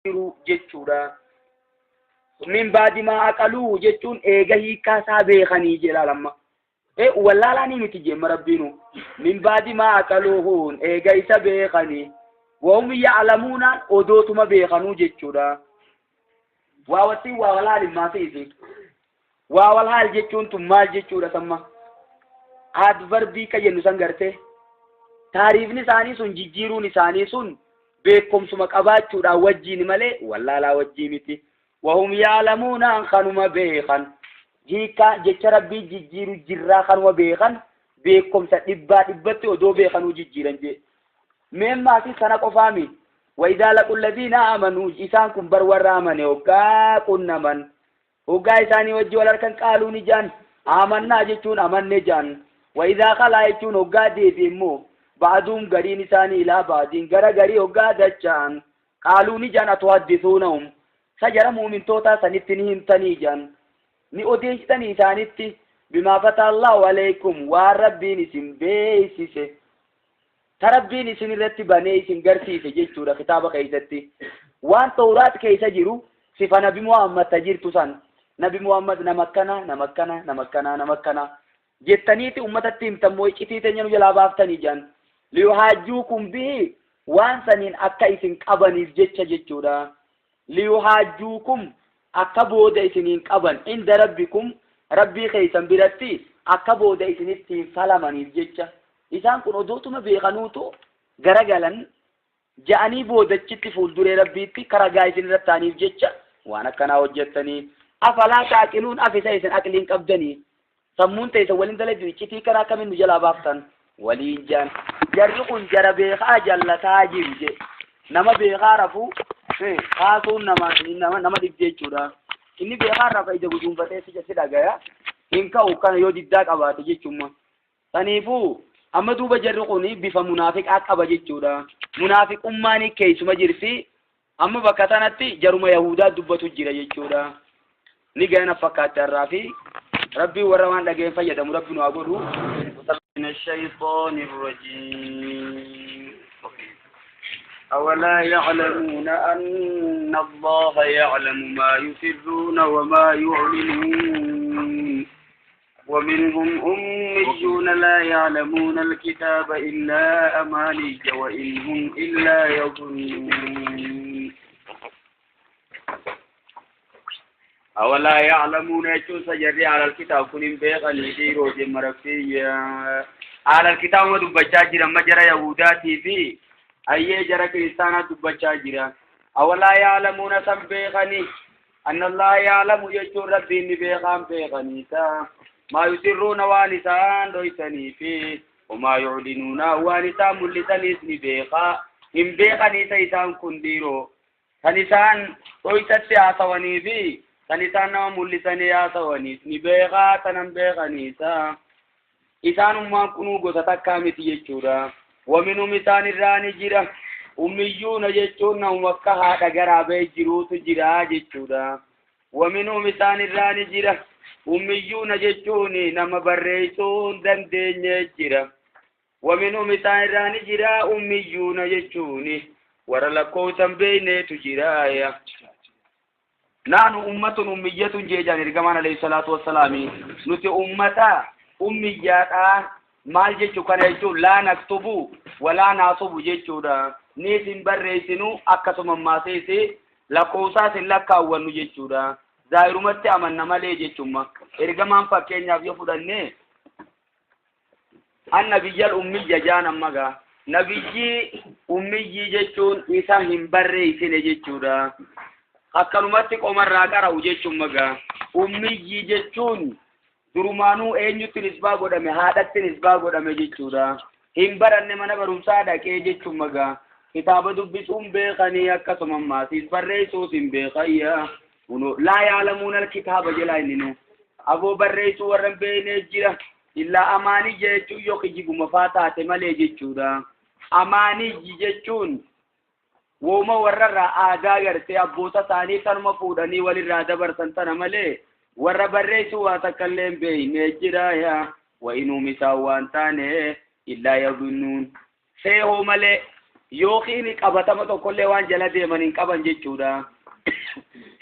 Jiru jechuudha. Min baadi maa aqaluu jechuun eega hiikkaa isaa beekanii jedha lamma. Wallaalaanii miti jemma rabbiinu. Min baadi maa aqaluuhuun eega isa beekanii. Wahum ya'lamuunaan odootuma beekanuu jechuudha. Waawattiin waa walaal hin maasiisi. Waa walhaal jechuun tun maal jechuudha samma? Adverbii ka jennu san gartee. Taariifni isaanii sun jijjiiruun isaanii sun beekumsuma qabaachuudhaan wajjiin malee wallaalaa wajjii miti. Wahum ya'lamuunaan kanuma beekan. Hiikaa jecha rabbii jijjiiru jirraa kanuma beekan beekumsa dhibbaa dhibbatti odoo beekanuu jijjiiran jee. Meemmaasi sana qofaami. Wa idhaa laqu alladhiina amanuu isaan kun bar warra amane hoggaa qunnaman. Hoggaa isaanii wajji wal harkan qaaluu ni jaan. Amannaa jechuun amanne jaan. Wa idhaa khalaa jechuun hoggaa deebi immoo ba'duun gariin isaanii ilaa ba'diin gara garii hoggaa dacha'an. Qaaluu ni jaan atuhaddithuunahum. Sajara mu'mintootaa sanitti ni himtanii jaan. Ni odeessitanii isaanitti bimaa fataha Allahu alaykum waan rabbiin isin beeksise. Ta rabbiin isin irratti banee isin garsiise jechuudha kitaaba keessatti. Waan Tawraat keessa jiru sifa Nabi Muhammad ta jirtu san. Nabi Muhammad nama akkana, nama akkana, nama akkana, nama akkana. Jettaniiti ummatatti himtan moo iccitii teenya nu jalaa baaftanii jedhan. Liyuhaajjuukum bihi waan saniin akka isin qabaniif jecha jechuudha. Liyuhaajjuukum akka booda isiniin qaban inda rabbikum rabbii keessan biratti akka booda isinitti falamaniif jecha. Isaan kun odootuma beekanuutu garagalan ja'anii boodachitti fuulduree rabbiitti karagaa isin irratti ta'aniif jecha waan akkanaa hojjettanii. Afalaa taaqiluun afisa isin aqliin qabdanii. Sammuun teessa waliin dalagdu iccitii karaa akkamiin nu jalaa baaftan waliin jaan. Jarri kun jara beekaa jallataa jiru je. Nama beekaa rafuu kaasuun nama nama dhibde jechuudha. Inni beekaa rafa ija guduunfatee si dhagaya. Hin ka'u kana yoo diddaa qabaate jechuudha. Saniifuu amma duuba jarri kun bifa munaafiqaa qaba jechuudha. Munaafiqummaan keessuma jirti. Amma bakka sanatti jaruma Yahudaa dubbatu jira jechuudha. Ni gana fakkaatti har'aa fi rabbii warra waan dhageen fayyadamu rabbi nu haa godhu. من الشيطان الرجيم. أولا يعلمون أن الله يعلم ما يسرون وما يعلنون ومنهم أميون لا يعلمون الكتاب إلا أماني وإن هم إلا يظنون. أولا يعلمون يجوز جري على الكتاب كن بيغني ديرو جمرفية على الكتاب ما دبچا جرا مجرى يهوداتي في أي جرى كريستانا دبچا جرا. أولا يعلمون سم بيغني أن الله يعلم يجوز ربي بيغان بيغني ما يسرون وانسان دويتني فيه وما يعلنون وانسان ملتني اسمي بيغا إن بيغني سيسان كنديرو سنسان دويتتي آسواني فيه سنسان نما ملتني آسواني اسمي بيغا تنم بيغني سا إسان أمان كنو غوسا تكامتي يجورا ومنهم إسان الراني جرا أميون يجورنا ومكها دقرا بيجروت جرا جيجورا ومنهم إسان الراني جرا أميون جتوني نما بريسون دندين جرا ومنهم إسان الراني جرا أميون جتوني ورلقوتن بيني تجرايا نحن أمة أمية جيجان رجمان عليه الصلاة والسلام نتي أمة أميات مال جتو كان يجو لا نكتبو ولا نعصب جتو دا نيسن بريسنو أكسم ما سيسي لقوساس لكاونو جتو دا zaahirumatti amanna malee jechuudha. Ergamaan fakkeenyaaf yoo fudhanne annabiyyal ummiyya jaan amma gaa. Nabiyyi ummiyyi jechuun isa hin barreessine jechuudha. Akkanumatti qomarraa qara'u jechuudha gaa. Ummiyyi jechuun durumaanuu eenyutti nisbaa godhame haadhatti nisbaa godhame jechuudha. Hin baranne mana barumsaa dhaqee jechuudha gaa. Kitaaba dubbisuun beekanii akkasuma maasiis barreessuus hin beekayyaa. لا يعلمون الكتاب جلا إنه أبو بريس ورم بين جرا إلا أماني جتشو يخجب مفاتات مالي جتشو دا أماني جتشون وما ورر آدا غرتي أبو تاني تنم فودني وللرادة برسنتنا مالي ور بريس واتكلم بين جرا يا وإنه مساوان تاني إلا يظنون سيهو مالي Yookiin qabatama tokkollee waan jala deeman hin qaban jechuudha.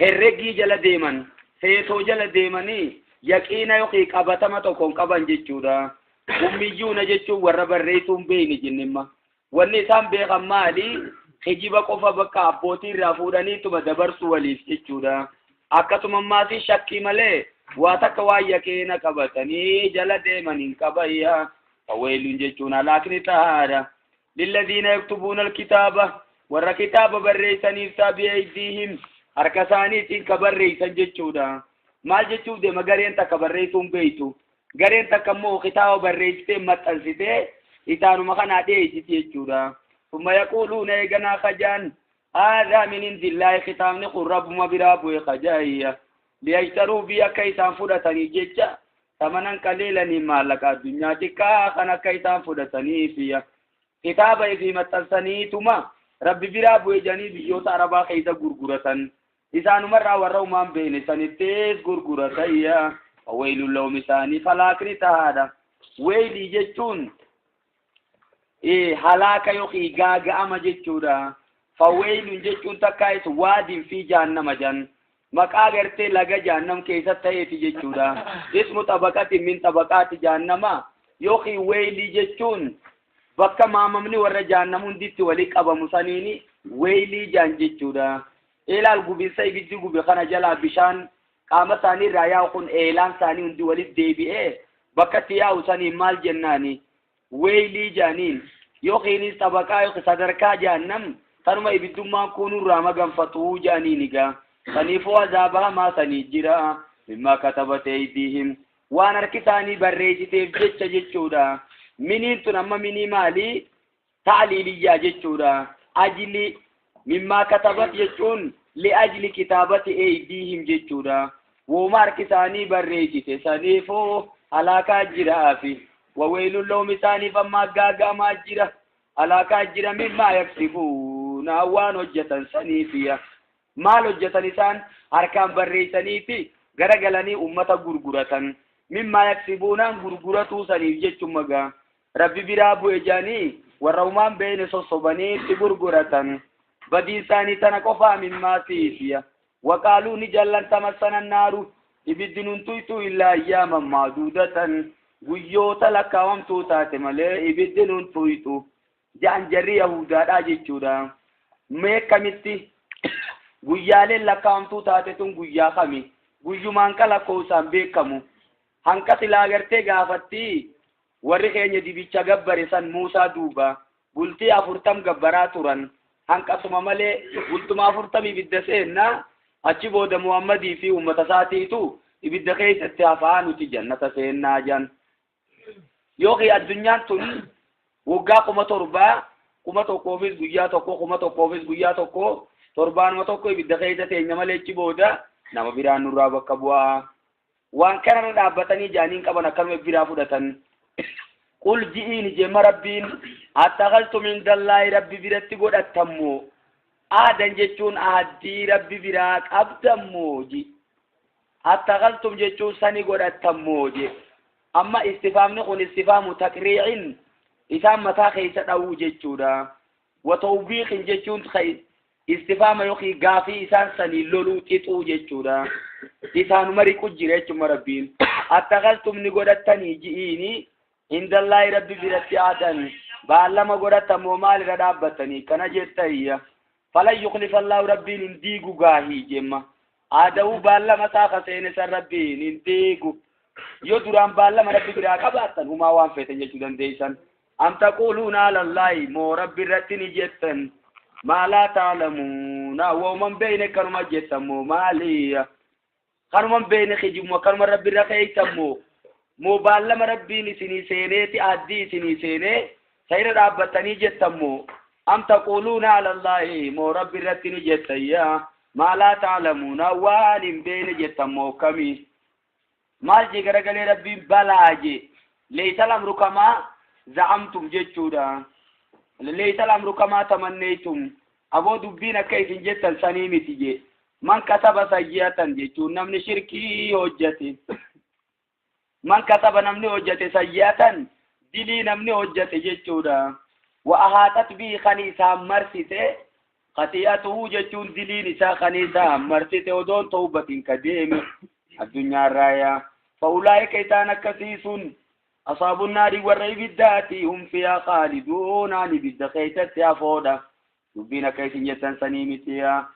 Herreggii jala deeman, seetoo jala deemanii yaqiina yookiin qabatama tokko hin qaban jechuudha. Ummiyyuuna jechuun warra barreessuu hin beekne jennimma. Wanni isaan beekan maali? Kijiba qofa bakka abbootii irraa fuudhaniituma dabarsu waliif jechuudha. Akkasuma ammaas shakkii malee waa takka waan yaqiina qabatanii jala deeman hin qabayya. Faweeluun jechuun halaakni tahaadha. للذين يكتبون الكتابة ورا كتاب بريسانيف بأيديهم harka isaaniitiin ka barreessan jechuudha. Maal jechuuf deema? Gareen takka barreessuun beeytu. Gareen takka immoo kitaaba barreessitee maxxansitee isaanuma kanaa dhiyeessiti jechuudha. Summa yaquuluuna eeganaa kajaan haadhaa min indillaahi kitaabni kun rabbuma biraa bu'e kajaayya. Liyashtaruu bii akka isaan fudhatanii jecha samanan qaliilanii maallaqa addunyaa xiqqaa kan akka isaan fudhataniifiya. Kitaaba ifii maxxansaniituma rabbi biraa bu'e jedhanii biyyoota arabaa keessa gurguratan. Isaanumarraa warra umaan beekne sanittis gurguratayya. Waylun lahum isaanii falaakni tahaadha. Weylii jechuun halaaka yookiin gaaga'ama jechuudha. Faweylun jechuun takka is waadin fi jahannama jan. Maqaa gartee laga jahannam keessatti ta'eeti jechuudha. Ismu xabaqatin min xabaqaati jahannama yookiin weylii jechuun bakka maamamni warra jahannam hunditti walii qabamu saniini weylii jaan jechuudha. Ilaal gubinsa ibiddi gube kana jalaa bishaan qaama isaanii irraa yaa'u kun eelaan isaanii hundi walitti deebi'ee bakka itti yaa'u saniin maal jennaani? Weylii jaaniin yookiinis xabaqaa yookiin sadarkaa jahannam tanuma ibiddummaan kunurraa maganfatuu jaaniin egaa. Saniifuu azaaba hamaa sanii jira. Mimmaa katabat aydiihim waan harki isaanii barreessiteef jecha jechuudha. Miniin tun amma minii maalii? Ta'liiliyyaa jechuudha. Ajli mimmaa katabat jechuun li'ajli kitaabati aydiihim jechuudha. Wooma harki isaanii barreessite saniifuu halaakaa jiraafi. Waweylun lahum isaaniif amma gaagamaa jira. Halaakaa jira mimmaa yaksibuuna waan hojjetan saniifiya. Maal hojjetan isaan harkaan barreessaniifi garagalanii ummata gurguratan. Mimmaa yaksibuunaan gurguratuu saniif jechuun magaa. Rabbi biraa bu'e jedhanii warra umaan beene sossobaniitti gurguratan. Badii isaanii tana qofaa mimmaatiifiya. Waqaaluu ni jallan tamassana naaru ibiddi nun tuytu illaa ayyaaman maaduudatan. Guyyoota lakkaawamtuu taate malee ibiddi nun tuytu ja'an jarri yahudaadhaa jechuudha. Mee kamitti guyyaaleen lakkaawamtuu taate tun guyyaa kami? Guyyumaan ka lakkoofsaan beekamu. Hanqa silaa gartee gaafatti warri keenya dibicha gabbare san Muusaa duuba bultii 40 gabbaraa turan. Hanqasuma malee bultuma 40 ibidda seennaa achi booda Muhammadii fi uummata isaatiitu ibidda keessatti hafaa nuti jannata seennaa jan. Yookiin addunyaan tun waggaa 7,000 1,000fis guyyaa tokko 1,000fis guyyaa tokko torbaanuma tokko ibidda keessa teenya malee achi booda nama biraan nurraa bakka bu'aa. Waan kanarra dhaabbatanii jaaniin qaban akkanuma biraa fudhatan. Qul ji'iin jemma rabbiin attakaltum indallaahi rabbi biratti godhattammoo aadan jechuun aaddii rabbi biraa qabdammoo ji. Attakaltum jechuun sani godhattammoo je. Amma istifaamni kun istifaamu taqriicin isaan mataa keessa dha'uu jechuudha. Wa tawbiiqin jechuun istifaama yookiin gaafii isaan sanii loluu xixuu jechuudha. Isaanuma riqu jira jechuudha rabbiin. Attakaltum ni godhattanii ji'iini indallaahi rabbi biratti aadan baallama godhattamoo maalirra dhaabbatanii kana jettayya. Falan yukhlifa Allahu rabbiin hin diigu gaahii jemma. Aada'uu baallama isaa ka seene san rabbiin hin diigu. Yoo duraan baallama rabbi biraa qabaattan humaa waan feetan jechuu dandeessan. Am taquuluuna alallaahi moo rabbi irratti ni jettan. Maa laa ta'lamuuna wooman beeyne kanuma jettan moo maaliya. Kanuman beeyne kijibuma kanuma rabbi irra keeysan moo. Moo baallama rabbiin isinii seeneeti aaddii isinii seenee sayira dhaabbatanii jettan moo. Am taquuluuna alallaahi moo rabbi irratti ni jettayya. Maa laa ta'lamuuna waan hin beeyne jettan moo kamii. Maal jee garagalee rabbiin balaa jee. Leeysa lamru kamaa za'amtum jechuudha. Leeysa lamru kamaa tamanneeytum. Aboo dubbiin akka isin jettan sanii miti jee. Man kasaba sayyi'atan jechuun namni shirkii hojjate. Man kasaba namni hojjate sayyi'atan dilii namni hojjate jechuudha. Wa ahaaxat bihi kan isaan marsite, khati'atuhu jechuun diliin isaa kan isaan marsite odoon tawbatin ka deeme addunyaarraa yaa. Fa'ulaa'ika isaan akkasii sun asaabuun naarii warra ibiddaati, hum fiyaa khaaliduun aan ibidda keessatti hafoodha. Dubbiin akka isin jettan sanii miti yaa.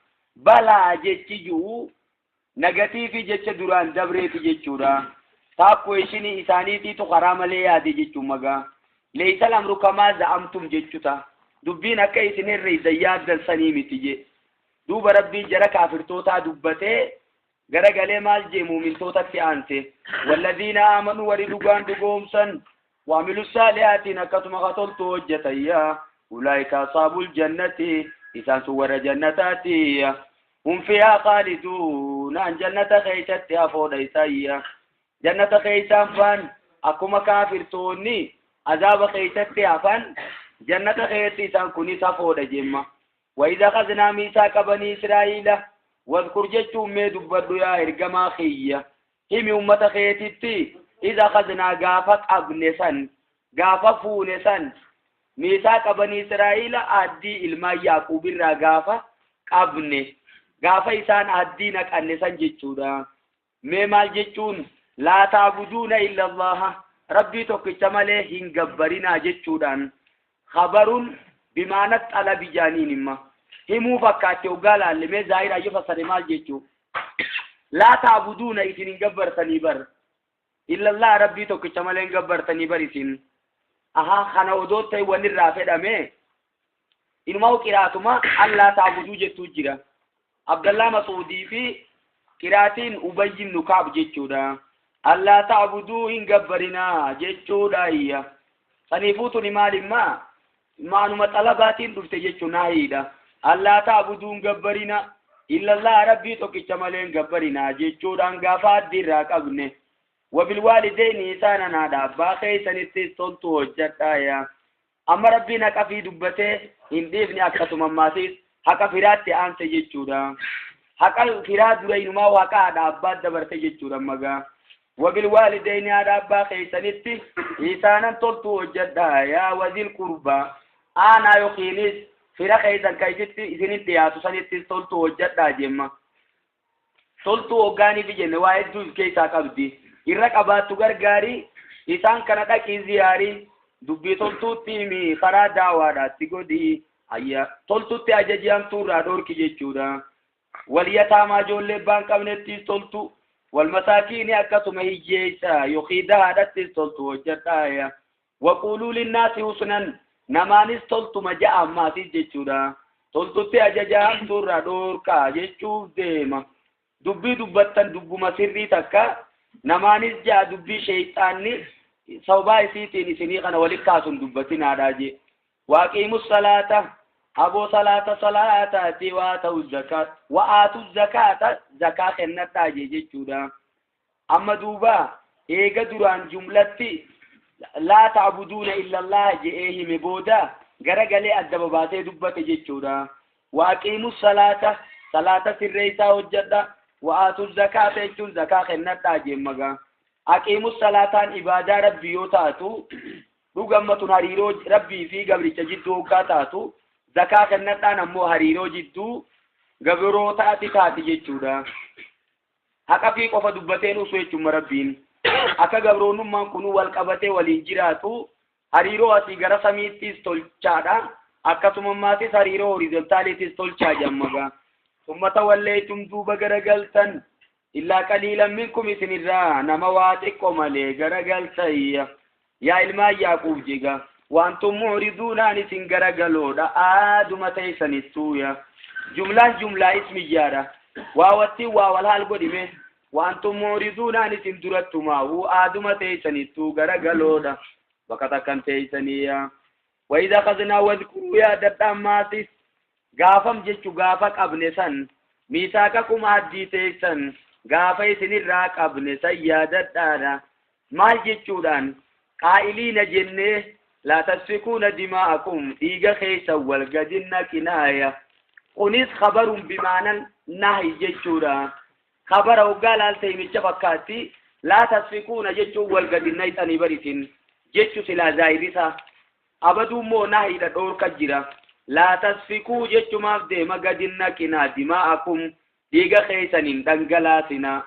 Balaa jechi ji'u nagatiifi jecha duraan dabreeti jechuudha. Taakkoo ishinii isaaniitiitu karaa malee yaade jechuun magaa. Leeysa lamru kamaa za'amtum jechuta. Dubbiin akka isin herreeysan yaaddan sanii miti je. Duuba Rabbiin jara kaafirtootaa dubbatee garagalee maal jee muumintootatti aanse. Walladhiina aamanuu warri dhugaan dhugoomsan waamilu saalihaatiin akkasuma ka toltu hojjetan yaa. Ulaa'ika asaabul jannati isaan sun warra jannataati. Hum fiihaa khaaliduun an jannata keessatti hafoodha isaan. Jannata keessaan faan akkuma kaafirtoonni azaaba keessatti hafan jannata keessatti isaan kunis hafoodha jemma. Wa idha akhadnaa miisaaqa banii Israa'iila wadhkur jechuun mee dubbadhu yaa ergamaa kiyya. Himi ummata keetitti idha akhadnaa gaafa qabne san gaafa fuune san miisaaqa banii Israa'iila aaddii ilmaan Yaaquub irraa gaafa qabne gaafa isaan aaddii naqanne san jechuudha. Mee maal jechuun laa ta'buduuna illa Allaha rabbii tokkicha malee hin gabbarinaa jechuudhaan khabarun bimaana xalabi jaaniin himma. Himuu fakkaatti hoggaa laalle mee zaahiraa yoo fassare maal jechuu? Laa ta'buduuna isin hin gabbartanii bar. Illa Allah rabbii tokkicha malee hin gabbartanii bar isin. Ahaa kana odoo ta'e wanni irraa fedhame inumaa qiraatuma allaa ta'buduu jettuu jira. Abdallaa Masuudii fi qiraatiin Ubayy ibn Ka'b jechuudha. Allaa ta'buduu hin gabbarinaa jechuudha iyya. Saniifuu tuni maal himmaa? Maanuma xalabaatiin dhufte jechuun naahiidha. Allaa ta'buduu hin gabbarina illallah rabbii tokkicha malee hin gabbarinaa jechuudhaan gaafa addi irraa qabne. Wabilwaalideyni isaan anaadha abbaa keessanittis toltu hojjedhaa yaa. Amma rabbiin haqa fi dubbatee hin dhiifne akkasuma ammaasiis haqa firaatti aanse jechuudha. Haqa firaa dura inumaa haqa haadha abbaa dabarte jechuudha magaa. Wabilwaalideyni haadha abbaa keessanitti isaanan toltu hojjedhaa yaa wazil qurbaa aanaa yookiinis fira keessan kan isinitti dhiyaatu sanittis toltu hojjedhaa jemma. Toltuu hoggaaniif jenne waa hedduu of keessaa qabdi. Irra qabaattu gargaarii isaan kana dhaqii ziyaarii dubbii toltuutti himi karaa daawaadhaatti godhi. Ayya toltutti ajaji hamtuu irraa dhorki jechuudha. Wal yataamaa ijoollee abbaan qabnettis toltu. Wal masaakiini akkasuma hiyyeessa yookiin dahaadhattis toltu hojjedhaa. Waquuluu linnaasi husnan namaanis toltuma ja'a ammaasis jechuudha. Toltutti ajaja hamtuu irraa dhorkaa jechuuf deema. Dubbii dubbattan dubbuma sirrii takka namaanis ja'a dubbii sheeyxaanni sababaa isiitiin isinii kana walitti kaasun dubbatinaadhaa jee. Waaqiimu salaata aboo salaata salaataati waa ta'u zakaat wa'aatu zakaata zakaa kennadhaa jee jechuudha. Amma duuba eega duraan jumlatti laa ta'buduuna illa Allah je'ee hime booda garagalee adda babaasee dubbate jechuudha. Waaqiimu salaata salaata sirreessaa hojjedha. Wa'aatu zakaata jechuun zakaa kennadhaa jee magaa. Aqiimu salaataan ibaadaa rabbii yoo taatu dhugammatun hariiroo rabbii fi gabricha jidduu hoggaa taatu zakaa kennadhaan ammoo hariiroo jidduu gabrootaati taati jechuudha. Haqa fi qofa dubbateen usuu jechuun rabbiin akka gabroonnummaan kun wal qabatee waliin jiraatu hariiroo asii gara samiittis tolchaadha. Akkasuma ammaatis hariiroo horizontaaliitis tolchaa jammagaa. Ummata walleeytum duuba garagaltan illaa qaliilan minkum isinirraa nama waa xiqqo malee garagaltayya. Yaa ilmaan Yaaquub jiga wantum mu'riduunaan isin garagaloodha aaduma teessanittuuya. Jumlaan jumlaa ismiyyaadha. Waa wattiin waa wal haal godhime wantum mu'riduunaan isin durattumaa'u aaduma teessanittuu garagaloodha. Bakka takkan teessaniya. Wa idha akhadnaa wadhkuruu yaadadha ammaatis gaafam jechu gaafa qabne san miisaaqakum aaddii teessan gaafa isinirraa qabne san yaadadhaadha. Maal jechuudhaan qaa'iliina jennee laa tasfikuuna dimaa'akum dhiiga keessan wal gadin naqinaaya. Kunis khabarun bimaanan nahi jechuudha. Khabara hoggaa laalta himicha fakkaatti laa tasfikuuna jechuun wal gadin naqxanii barisin jechu silaa zaahirri isaa. Abaduu immoo nahiidha dhoorka jira. Laa tasfikuu jechumaaf deema gadi hin naqinaa dimaa'akum dhiiga keessan hin dhangalaasinaa.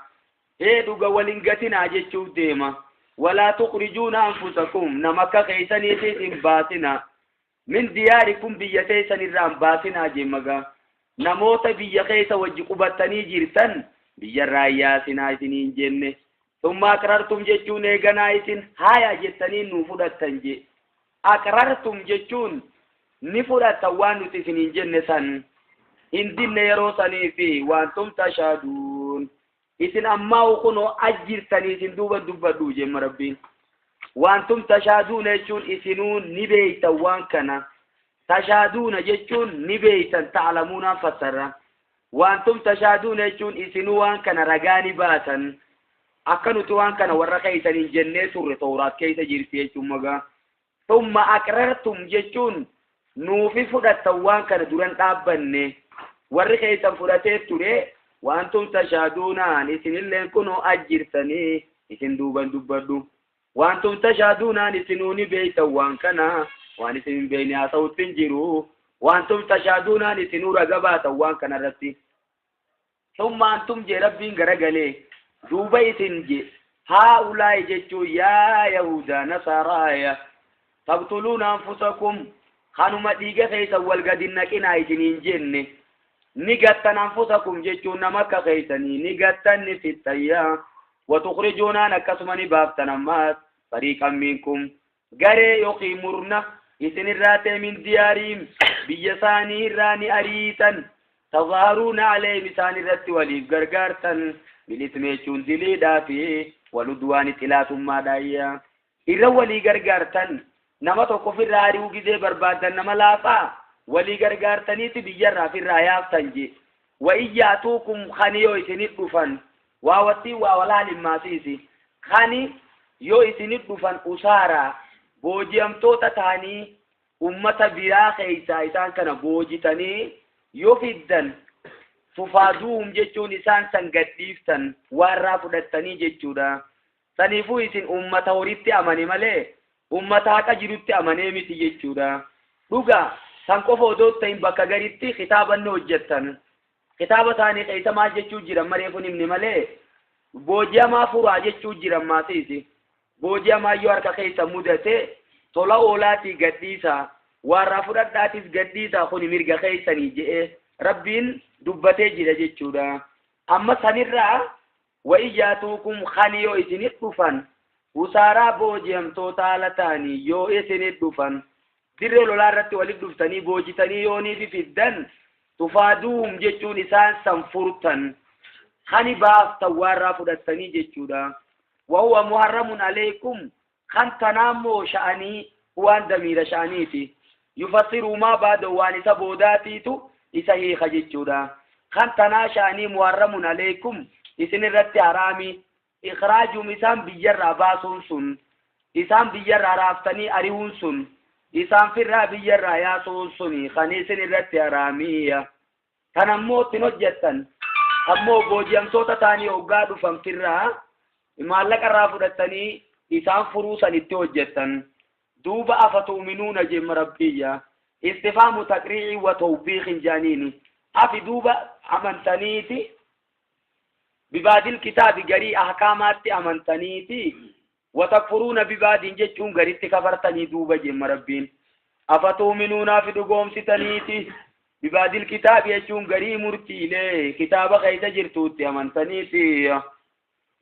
Ee dhuga wal hin gatinaa jechuuf deema. Walaa tukhrijuuna anfusakum nama akka keessaniitiis hin baasinaa. Min diyaarikum biyya teessan irraa hin baasinaa jeemagaa. Namoota biyya keessa wajji qubattanii jirtan biyya irraa hin yaasinaa isiniin jenne. Summa aqrartum jechuun eeganaa isin haya jettanii nuu fudhattan je. Aqrartum jechuun ni fudhattan waan nuti isiniin jenne san. Hin dinne yeroo sanii fi waantum tashaaduun. Isin ammaa kunoo ajjirtanii isin duuba dubbadhu jemma Rabbiin. Waantum tashaaduuna jechuun isinuu ni beeytan waan kana. Tashaaduuna jechuun ni beeytan ta'lamuunaan fassarra. Waantum tashaaduuna jechuun isinuu waan kana ragaa ni baatan. Akka nuti waan kana warra keeysaniin jennee turre Tawraat keeysa jirti jechuun magaa. Thumma aqrartum jechuun nuufi fudhattan waan kana duran dhaabbanne. Warri keeysan fudhatee ture waantum tashaaduunaan isinilleen kunoo ajjirtanii isin duuban dubbadhu. Waantum tashaaduunaan isinuu ni beeytan waan kana waan isin hin beekne haasa'utti hin jiru. Waantum tashaaduunaan isinuu raga baatan waan kana irratti. Thumma antum jee Rabbiin garagalee duuba isin je haa ulaa'i jechuun yaa Yahudaa Nasaaraaya taqtuluuna anfusakum kanuma dhiiga keessan wal gadi hin naqinaa isiniin jenne ni gattan anfusakum jechuun nama akka keessanii ni gattan ni fixxayyaa watukhrijuunaan akkasuma ni baaftan ammaas fariiqan minkum garee yookiin murna isinirraa ta'e min diyaariim biyya isaanii irraa ni ariitan tazaaharuuna alayhim isaan irratti waliif gargaartan bilisme jechuun diliidhaa fi waludwaani xilaatummaadhaayya irra walii gargaartan nama tokko ofirraa ari'uu gizee barbaaddan nama laafaa walii gargaartaniiti biyyarraa ofirraa yaaftan je wa iyyaatuukum kani yoo isinit dhufan waa wattiin waa walaalin maasiisi kani yoo isinit dhufan usaaraa booji'amtoota ta'anii ummata biraa keessaa isaan kana boojitanii yoo fiddan tufaaduuhum jechuun isaan san gadhiiftan waarraa fudhattanii jechuudha. Saniifuu isin ummata horitti amane malee ummata haqa jirutti amanee miti jechuudha. Dhuga san qofa odoo ta'in bakka garitti kitaabanni hojjettan. Kitaaba isaanii keessa maal jechuu jiran mareef hin himne malee booji'amaa furaa jechuu jiran maasiisi. Booji'amaa yoo harka keessa mudate tola oolaatii gadhiisaa waarraa fudhadhaatis gadhiisaa kuni mirga keessanii je'ee Rabbiin dubbatee jira jechuudha. Amma sanirraa wa iyyaatuukum kani yoo isinit dhufan usaaraa booji'amtoota haala ta'anii yoo isinit dhufan dirree lolaa irratti walit dhuftanii boojitanii yooniif fiddan tufaaduuhum jechuun isaan san furtan kani baaftan waarraa fudhattanii jechuudha. Wahuwa muharramun alaykum kan tanaammoo sha'anii waan damiira sha'aniiti. Yufassiruu maa baada waan isa boodaatiitu isa hiika jechuudha. Kan tanaa sha'anii muharramun alaykum isin irratti haraami. Ikhraajuum isaan biyyarraa baasuun sun isaan biyyarraa raaftanii ari'uun sun isaan firraa biyyarraa yaasuun suni kan isin irratti haraamiyya. Kan ammoo ittiin hojjettan ammoo booji'amtoota ta'anii hoggaa dhufan firraa maallaqa irraa fudhattanii isaan furuu san itti hojjettan. Duuba afatuuminuuna jemma Rabbiyya. Istifaamu taqrii'i wa tawbiiqin jaaniini. Afi duuba amantaniiti bibaadil kitaabi garii ahkaamaatti amantaniiti watakfuruuna bibaadin jechuun garitti kafartanii duuba jemma Rabbiin. Afatuuminuuna fi dhugoomsitaniiti bibaadil kitaabi jechuun garii murtiilee kitaaba keessa jirtuutti amantaniiti.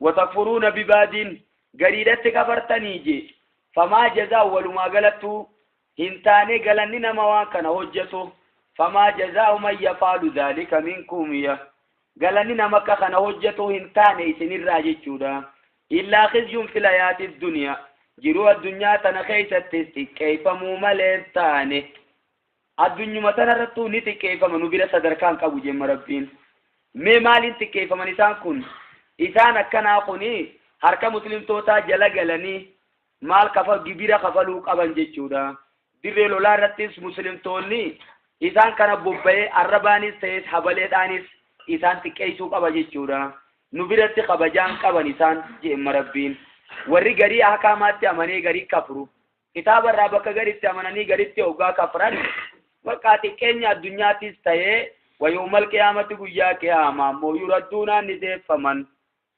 Watakfuruuna bibaadin gariidhatti kafartanii je. Famaa jazaa walumaa galattuu hin taane galanni nama waan kana hojjetu. Famaa jazaa'u man yafaalu dhaalika minkum ya. Galanni nama akka kana hojjetu hin taane isinirraa jechuudha. Illaa khizyun fil hayaati duniyaa. Jiruu addunyaa tana keessattis xiqqeeffamuu malee hin taane. Addunyuma tanarrattuu ni xiqqeeffama nu bira sadarkaan qabu jemma Rabbiin. Mee maaliin xiqqeeffaman isaan kun? Isaan akkanaa kuni harka muslimtootaa jala galanii maal kafa gibira kafaluu qaban jechuudha. Dirree lolaa irrattis muslimtoonni isaan kana bobba'ee arrabaanis ta'es habaleedhaanis isaan xiqqeessuu qaba jechuudha. Nu biratti kabajaan qaban isaan jemma Rabbiin. Warri garii ahkaamaatti amanee garii kafru. Kitaaba irraa bakka garitti amananii garitti hoggaa kafran bakka xiqqeenya addunyaattis ta'ee wayoomal qiyaamatti guyyaa qiyaamaa ammoo yuradduunaan ni deeffaman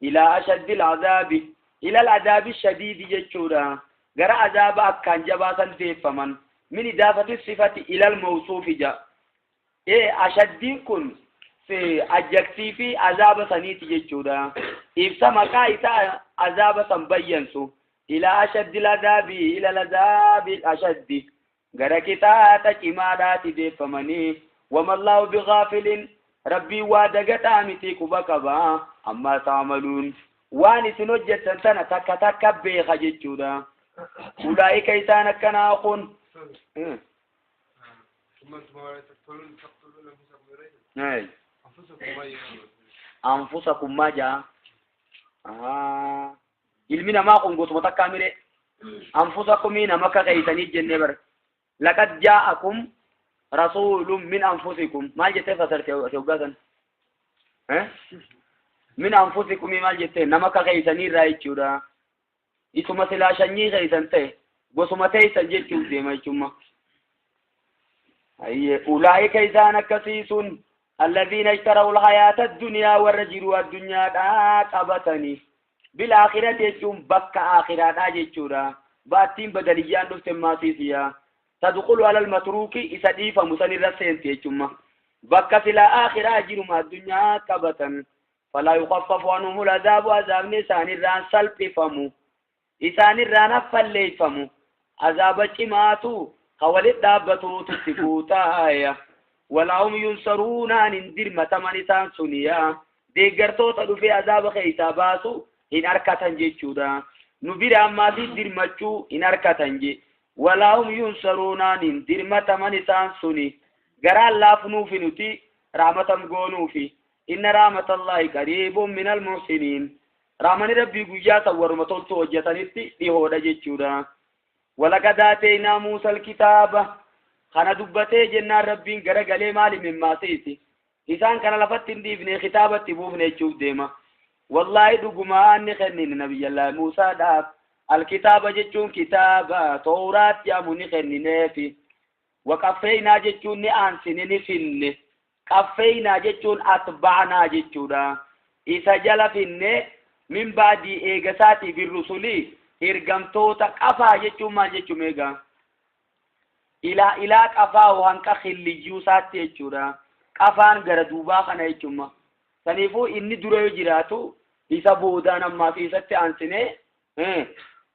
ilaa ashaddi al'azaabi ila al'azaabi shadiidi jechuudha. Gara azaaba akkaan jabaa san deeffaman min idaafati sifati ilal mawsuufi ja. Ashaddiin kun ajjaktii fi azaaba saniiti jechuudha. Ibsa maqaa isaa azaaba san bayyansu ilaa ashaddi al'azaabi ila al'azaabi ashaddi gara qixaaxa cimaadhaati deeffamanii wamallaahu bighaafilin rabbii waa dagataa miti quba qabaa ammaa taamaluun waan isin hojjettan tana takka takka beeka jechuudha. Ulaa'ika isaan akkanaa kun anfusakum maa jaa ilmi namaa kun gosuma takkaa mire anfusakumii nama kakaysanii jennee bara laqad jaa'akum rasuulun min anfusikum maal jettee fasarte hoggaa san min anfusikumii maal jettee nama kakaysanii irraa jechuudha. Isuma silaa sanyii keeysan ta'e gosuma teeysan jechuuf deema jechumma. Ulaa'ika isaan akkasii sun alladhiina ishtaraw alhayaata addunyaa warra jiruu addunyaadhaa qabatanii bilaakhirati jechuun bakka aakhiraadhaa jechuudha. Baattiin badaliyyaan dhufte maasiisiya. Tadkhulu alal matruuki isa dhiifamu san irra seenti jechumma. Bakka silaa aakhiraa jiruma addunyaa qabatan. Falaa yukhaffafu anhumul azaabu azaabni isaanirraan salphifamu. Isaanirraan affalleeffamu. Azaaba cimaatu ka walit dhaabbatuutu itti guutaaya. Walaa hum yunsaruunaan hin dirmataman isaan suniya. Deeggartoota dhufee azaaba keessaa baasu hin arkatan jechuudha. Nu bira ammaasii dirmachuu hin arkatan je. Walaa hum yunsaruunaan hin dirmataman isaan suni. Garaan laafnuufi nuti rahmatam goonuufi. Inna rahmatallahi qariibun minal muhsiniin. Rahmani rabbii guyyaa san warruma toltuu hojjetanitti dhihoodha jechuudha. Walaqad aateenaa Muusaa alkitaaba kana dubbatee jennaan rabbiin garagalee maali mimmaasiisi. Isaan kana lafatti hin dhiifne kitaabatti buufne jechuuf deema. Wallaahi dhugumaan ni kennine nabiyyallaahi Muusaadhaaf. Alkitaaba jechuun kitaaba Tooraat jedhamu ni kennineefi. Waqaffeynaa jechuun ni aansine ni finne. Qaffeynaa jechuun atba'naa jechuudha. Isa jala finne min baadii eegasaatii birrusulii ergamtoota qafaa jechuun maal jechuun eegaa? Ilaa ilaa qafaa hanqa killiyyuu isaatti jechuudha. Qafaan gara duubaa kana jechuudha. Saniifuu inni dura yoo jiraatu isa boodaan ammaa fi isatti aansinee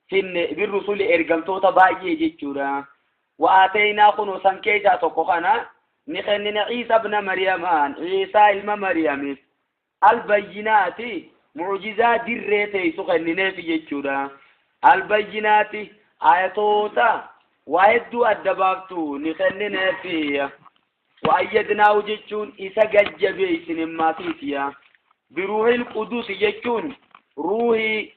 finne birrusulii ergamtoota baay'ee jechuudha. Wa'aateenaa kunoo san keessaa tokko kana ni kennine Ciisa ibna Mariyamaan Ciisaa ilma Mariyamiif albayyinaati mucjizaa dirree teessu kennineef jechuudha. Albayyinaati ayatoota waa hedduu adda baaftu ni kennineef. Wa'ayyadnaahu jechuun isa gajjabeessine maasiisiya. Biruuhil qudus jechuun ruuhii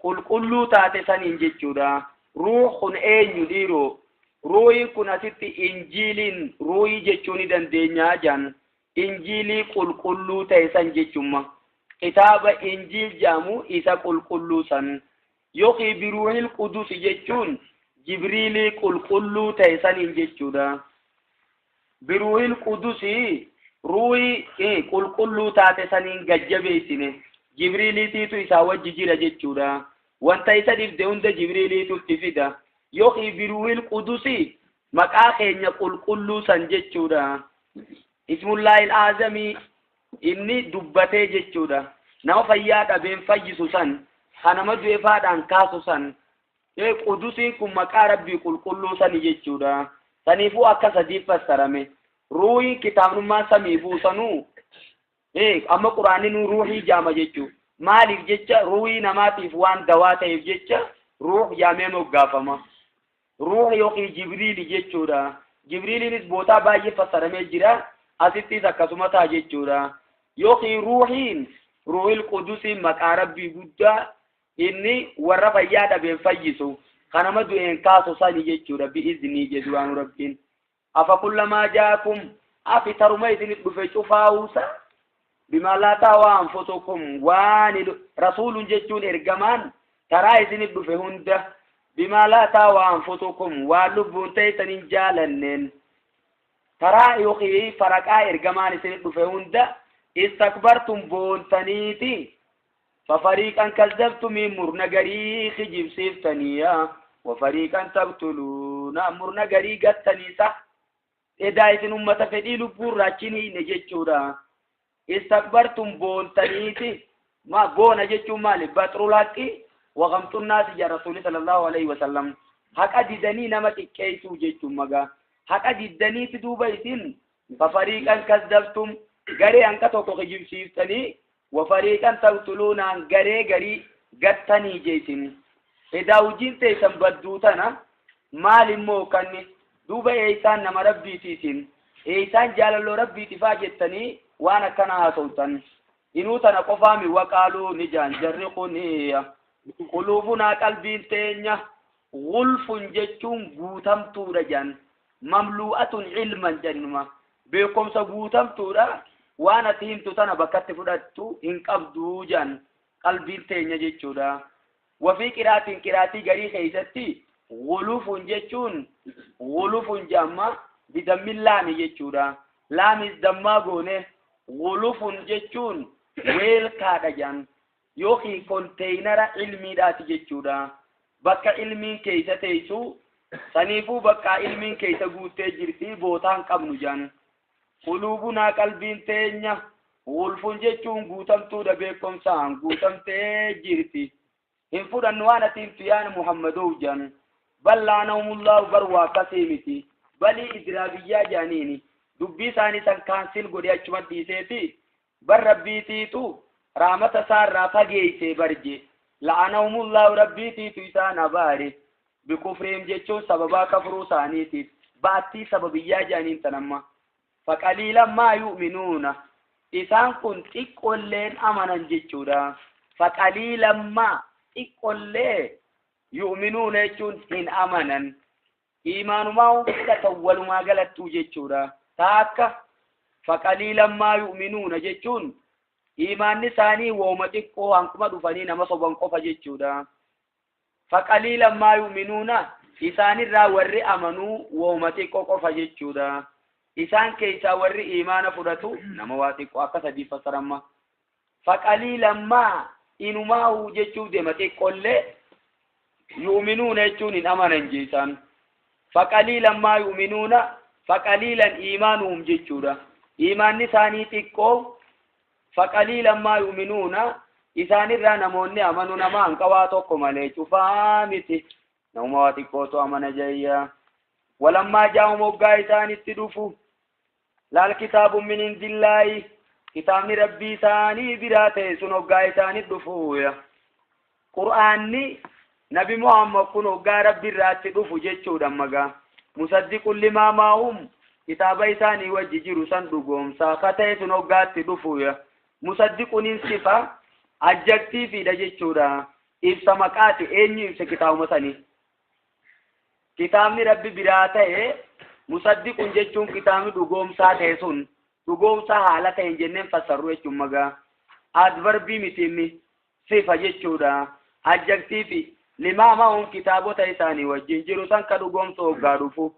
qulqulluu taate saniin jechuudha. Ruuh kun eenyu dhiiroo? Ruuhiin kun asitti injiiliin ruuhii jechuu ni dandeenyaa jaan. Injiilii qulqulluu ta'e san jechumma. Kitaaba injiil jedhamu isa qulqulluu san. Yookiin biruuhil qudus jechuun jibriilii qulqulluu ta'e saniin jechuudha. Biruuhil qudusi ruuhii qulqulluu taate saniin gajjabeessine. Jibriiliitiitu isaa wajji jira jechuudha. Wanta isa dhibde hunda jibriiliitu itti fida. Yookiin biruuhil qudusi maqaa keenya qulqulluu san jechuudha. Ismullaahil aazamii inni dubbatee jechuudha. Nama fayyaa dhabeen fayyisu san, kan nama du'e faadhaan kaasu san. Qudusiin kun maqaa rabbii qulqulluu sani jechuudha. Saniifuu akka sadii fassarame. Ruuhiin kitaabnummaa samii buusanuu amma quraanni nu ruuhii jaama jechuu. Maaliif jecha ruuhii namaatiif waan dawaa ta'eef jecha ruuh jaamee moggaafama. Ruuh yookiin jibriili jechuudha. Jibriiliinis bootaa baay'ee fassaramee jira. Asittis akkasuma ta'a jechuudha. Yookiin ruuhiin ruuhil qudusiin maqaa rabbii guddaa inni warra fayyaa dhabeen fayyisu kan nama du'een kaasu sani jechuudha. Bi'iznii jedhu waan rabbiin. Afa kullamaa jaakum afi taruma isinit dhufe cufaa'uusa bimaa laa ta'awaa anfusukum waan rasuulun jechuun ergamaan taraa isinit dhufe hunda Bimaa laa taawaa anfusukum waan lubbuun teeysan hin jaalanneen. Taraa yookiin faraqaa ergamaan isin dhufe hunda istakbartum boontaniiti. Fafariiqan kazzabtumii murna garii kijibsiiftaniya. Wafariiqan taqtuluuna murna garii gattaniisa. Edaa isin ummata fedhii lubbuurraa achiin hiine jechuudha. Istakbartum boontaniiti. Ma boona jechuun maali? Baxrul haqqi waqamxunnaasi jaa Rasuulli sallallahu alaihi wasallam. Haqa didanii nama xiqqeessuu jechuun magaa. Haqa diddaniiti duuba isin fafariiqan kazzabtum garee hanqa tokko kijibsiiftanii wafariiqan taqtuluunaan garee garii gattanii jeesin. Edaa hojiin teessan badduu tana maal immoo kanni duuba eeysaan nama rabbiiti isin eeysaan jaalalloo rabbiiti faa jettanii waan akkana haasoftan. Inuu tana qofaami waqaaluu ni jaan jarri kuni quluubunaa qalbiin teenya gulfun jechuun guutamtuudha jaan mamluu'atun ilman jennuma beekumsa guutamtuudha waan ati himtu tana bakkatti fudhattu hin qabduu jaan qalbiin teenya jechuudha. Wafii qiraatiin qiraatii garii keeysatti gulufun jechuun gulufun jaamma bidammin laami jechuudha. Laamis dammaa goone gulufun jechuun weelkaadha jaan yookiin konteenara ilmiidhaati jechuudha. Bakka ilmiin keeysa teessu saniifuu bakka ilmiin keeysa guuttee jirti bootaan qabnu jaan. Quluubunaa qalbiin teenya gulfun jechuun guutamtuudha beekumsaan guutamtee jirti. Hin fudhannu waan ati himtu yaa Muhammadoo jaan. Bal laanahumullaahu bar waa akkasii miti. Balii idraabiyyaa jaaniini. Dubbii isaanii san kaansil godhee achuma dhiiseeti. Bar rabbiitiitu rahmata isaarraa fageessee barje. La'anahumullaahu rabbiitiitu isaan abaare. Bikufriim jechuun sababaa kafruu isaaniitiif. Baattii sababiyyaa jaaniin tanamma. Faqaliilan maa yu'minuuna. Isaan kun xiqqolleen amanan jechuudha. Faqaliilan maa xiqqollee yu'minuuna jechuun hin amanan. Iimaanumaa fudhatan walumaa galattuu jechuudha. Taakka faqaliilan maa yu'minuuna jechuun iimaanni isaanii wooma xiqqoo hanquma dhufanii nama soban qofa jechuudha. Faqaliilan maa yu'minuuna isaanirraa warri amanuu wooma xiqqoo qofa jechuudha. Isaan keessaa warri iimaana fudhatu nama waa xiqqoo akka sadii fassaramma. Faqaliilan maa inumaahu jechuuf deema xiqqollee yu'minuuna jechuun hin amanan jeesaan. Faqaliilan maa yu'minuuna faqaliilan iimaanuhum jechuudha. Iimaanni isaanii xiqqoo faqaliilan maa yu'minuuna isaanirraa namoonni amanu nama hanqawaa tokko malee cufaa miti. Nama waa xiqqootu amana jayya. Walammaa jaa'um hoggaa isaanitti dhufu. Laal kitaabun min indillaahi kitaabni rabbii isaanii biraa ta'e sun hoggaa isaanitti dhufu. Qur'aanni Nabi Muhammad kun hoggaa rabbi irraatti dhufu jechuudha magaa. Musaddiqun limaa maa'um kitaaba isaanii wajji jiru san dhugoomsaa ka ta'e sun hoggaatti dhufu. Musaddiquniin sifa ajjaktiifiidha jechuudha. Ibsa maqaati eenyu ibsa kitaabuma sanii. Kitaabni rabbi biraa ta'e musaddiqun jechuun kitaabni dhugoomsaa ta'e sun dhugoomsaa haala ta'een jenneen fassarru jechuun magaa. Adverbii miti inni sifa jechuudha. Ajjaktiifi limaa ma'uun kitaabota isaanii wajjin jiru san ka dhugoomsa hoggaa dhufu.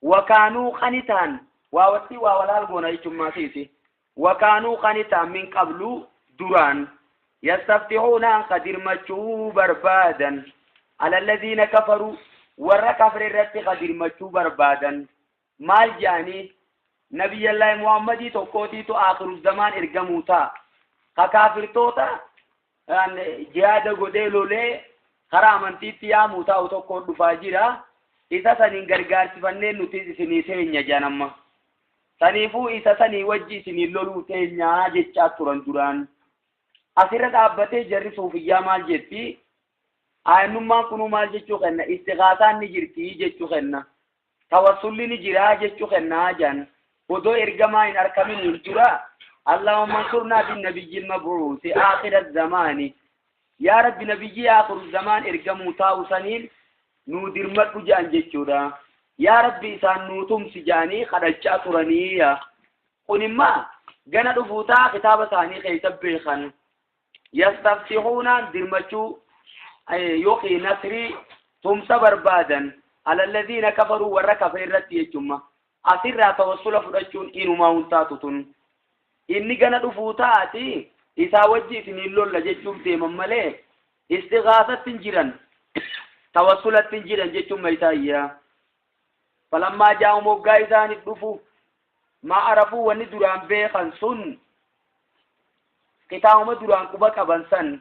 Wakaanuu qanitaan waa watti waa walaal goona jechuun maasiisi. Wakaanuu qanitaan min qablu duraan yastaftixuunaan qadirmachuu barbaadan. Alallaziina kafaruu warra kafre irratti qadirmachuu barbaadan. Maal jaanii nabiyyallaahi Muhammadii tokkootiitu akhiru zamaan ergamuu ta'a. Ka kaafirtoota jihaada godhee lolee karaa amantiitti yaamuu taa'u tokkoon dhufaa jira. Isa saniin gargaarsifannee nuti isinii teenya janamma. Saniifuu isa sanii wajji isinii loluu teenyaa jechaa turan duraan. Asirra dhaabbatee jarri suufiyyaa maal jetti? Aayennummaan kunuu maal jechuu kenna? Istighaasaan ni jirti jechuu kenna. Tawassulli ni jiraa jechuu kennaa jan. Odoo ergamaa hin arkamin hin dura. Allahumma ansurnaa bin nabiyyil mab'uusi aakhira zamaani. Yaa Rabbi nabiyyi aakhiru zamaan ergamuu taa'u saniin nuu dirmadhu jaan jechuudha. Yaa Rabbi isaan nuu tumsi jaanii kadhachaa turanii. Kun immaa gana dhufuu ta'a kitaaba isaanii keessa beekan. Yastaftixuunaan dirmachuu yookiin nasrii Tumsa barbaadan alalladhiina kafaruu warra kafre irratti jechumma. Asirraa tawassula fudhachuun inumaa hin taatu tun. Inni gana dhufuu taati isaa wajji isiniin lolla jechuuf deeman malee istighaasatti hin jiran tawassulatti hin jiran jechuun isaayyaa. Falammaa jaa'um hoggaa isaaniif dhufu maa arafuu wanni duraan beekan sun kitaabuma duraan quba qaban san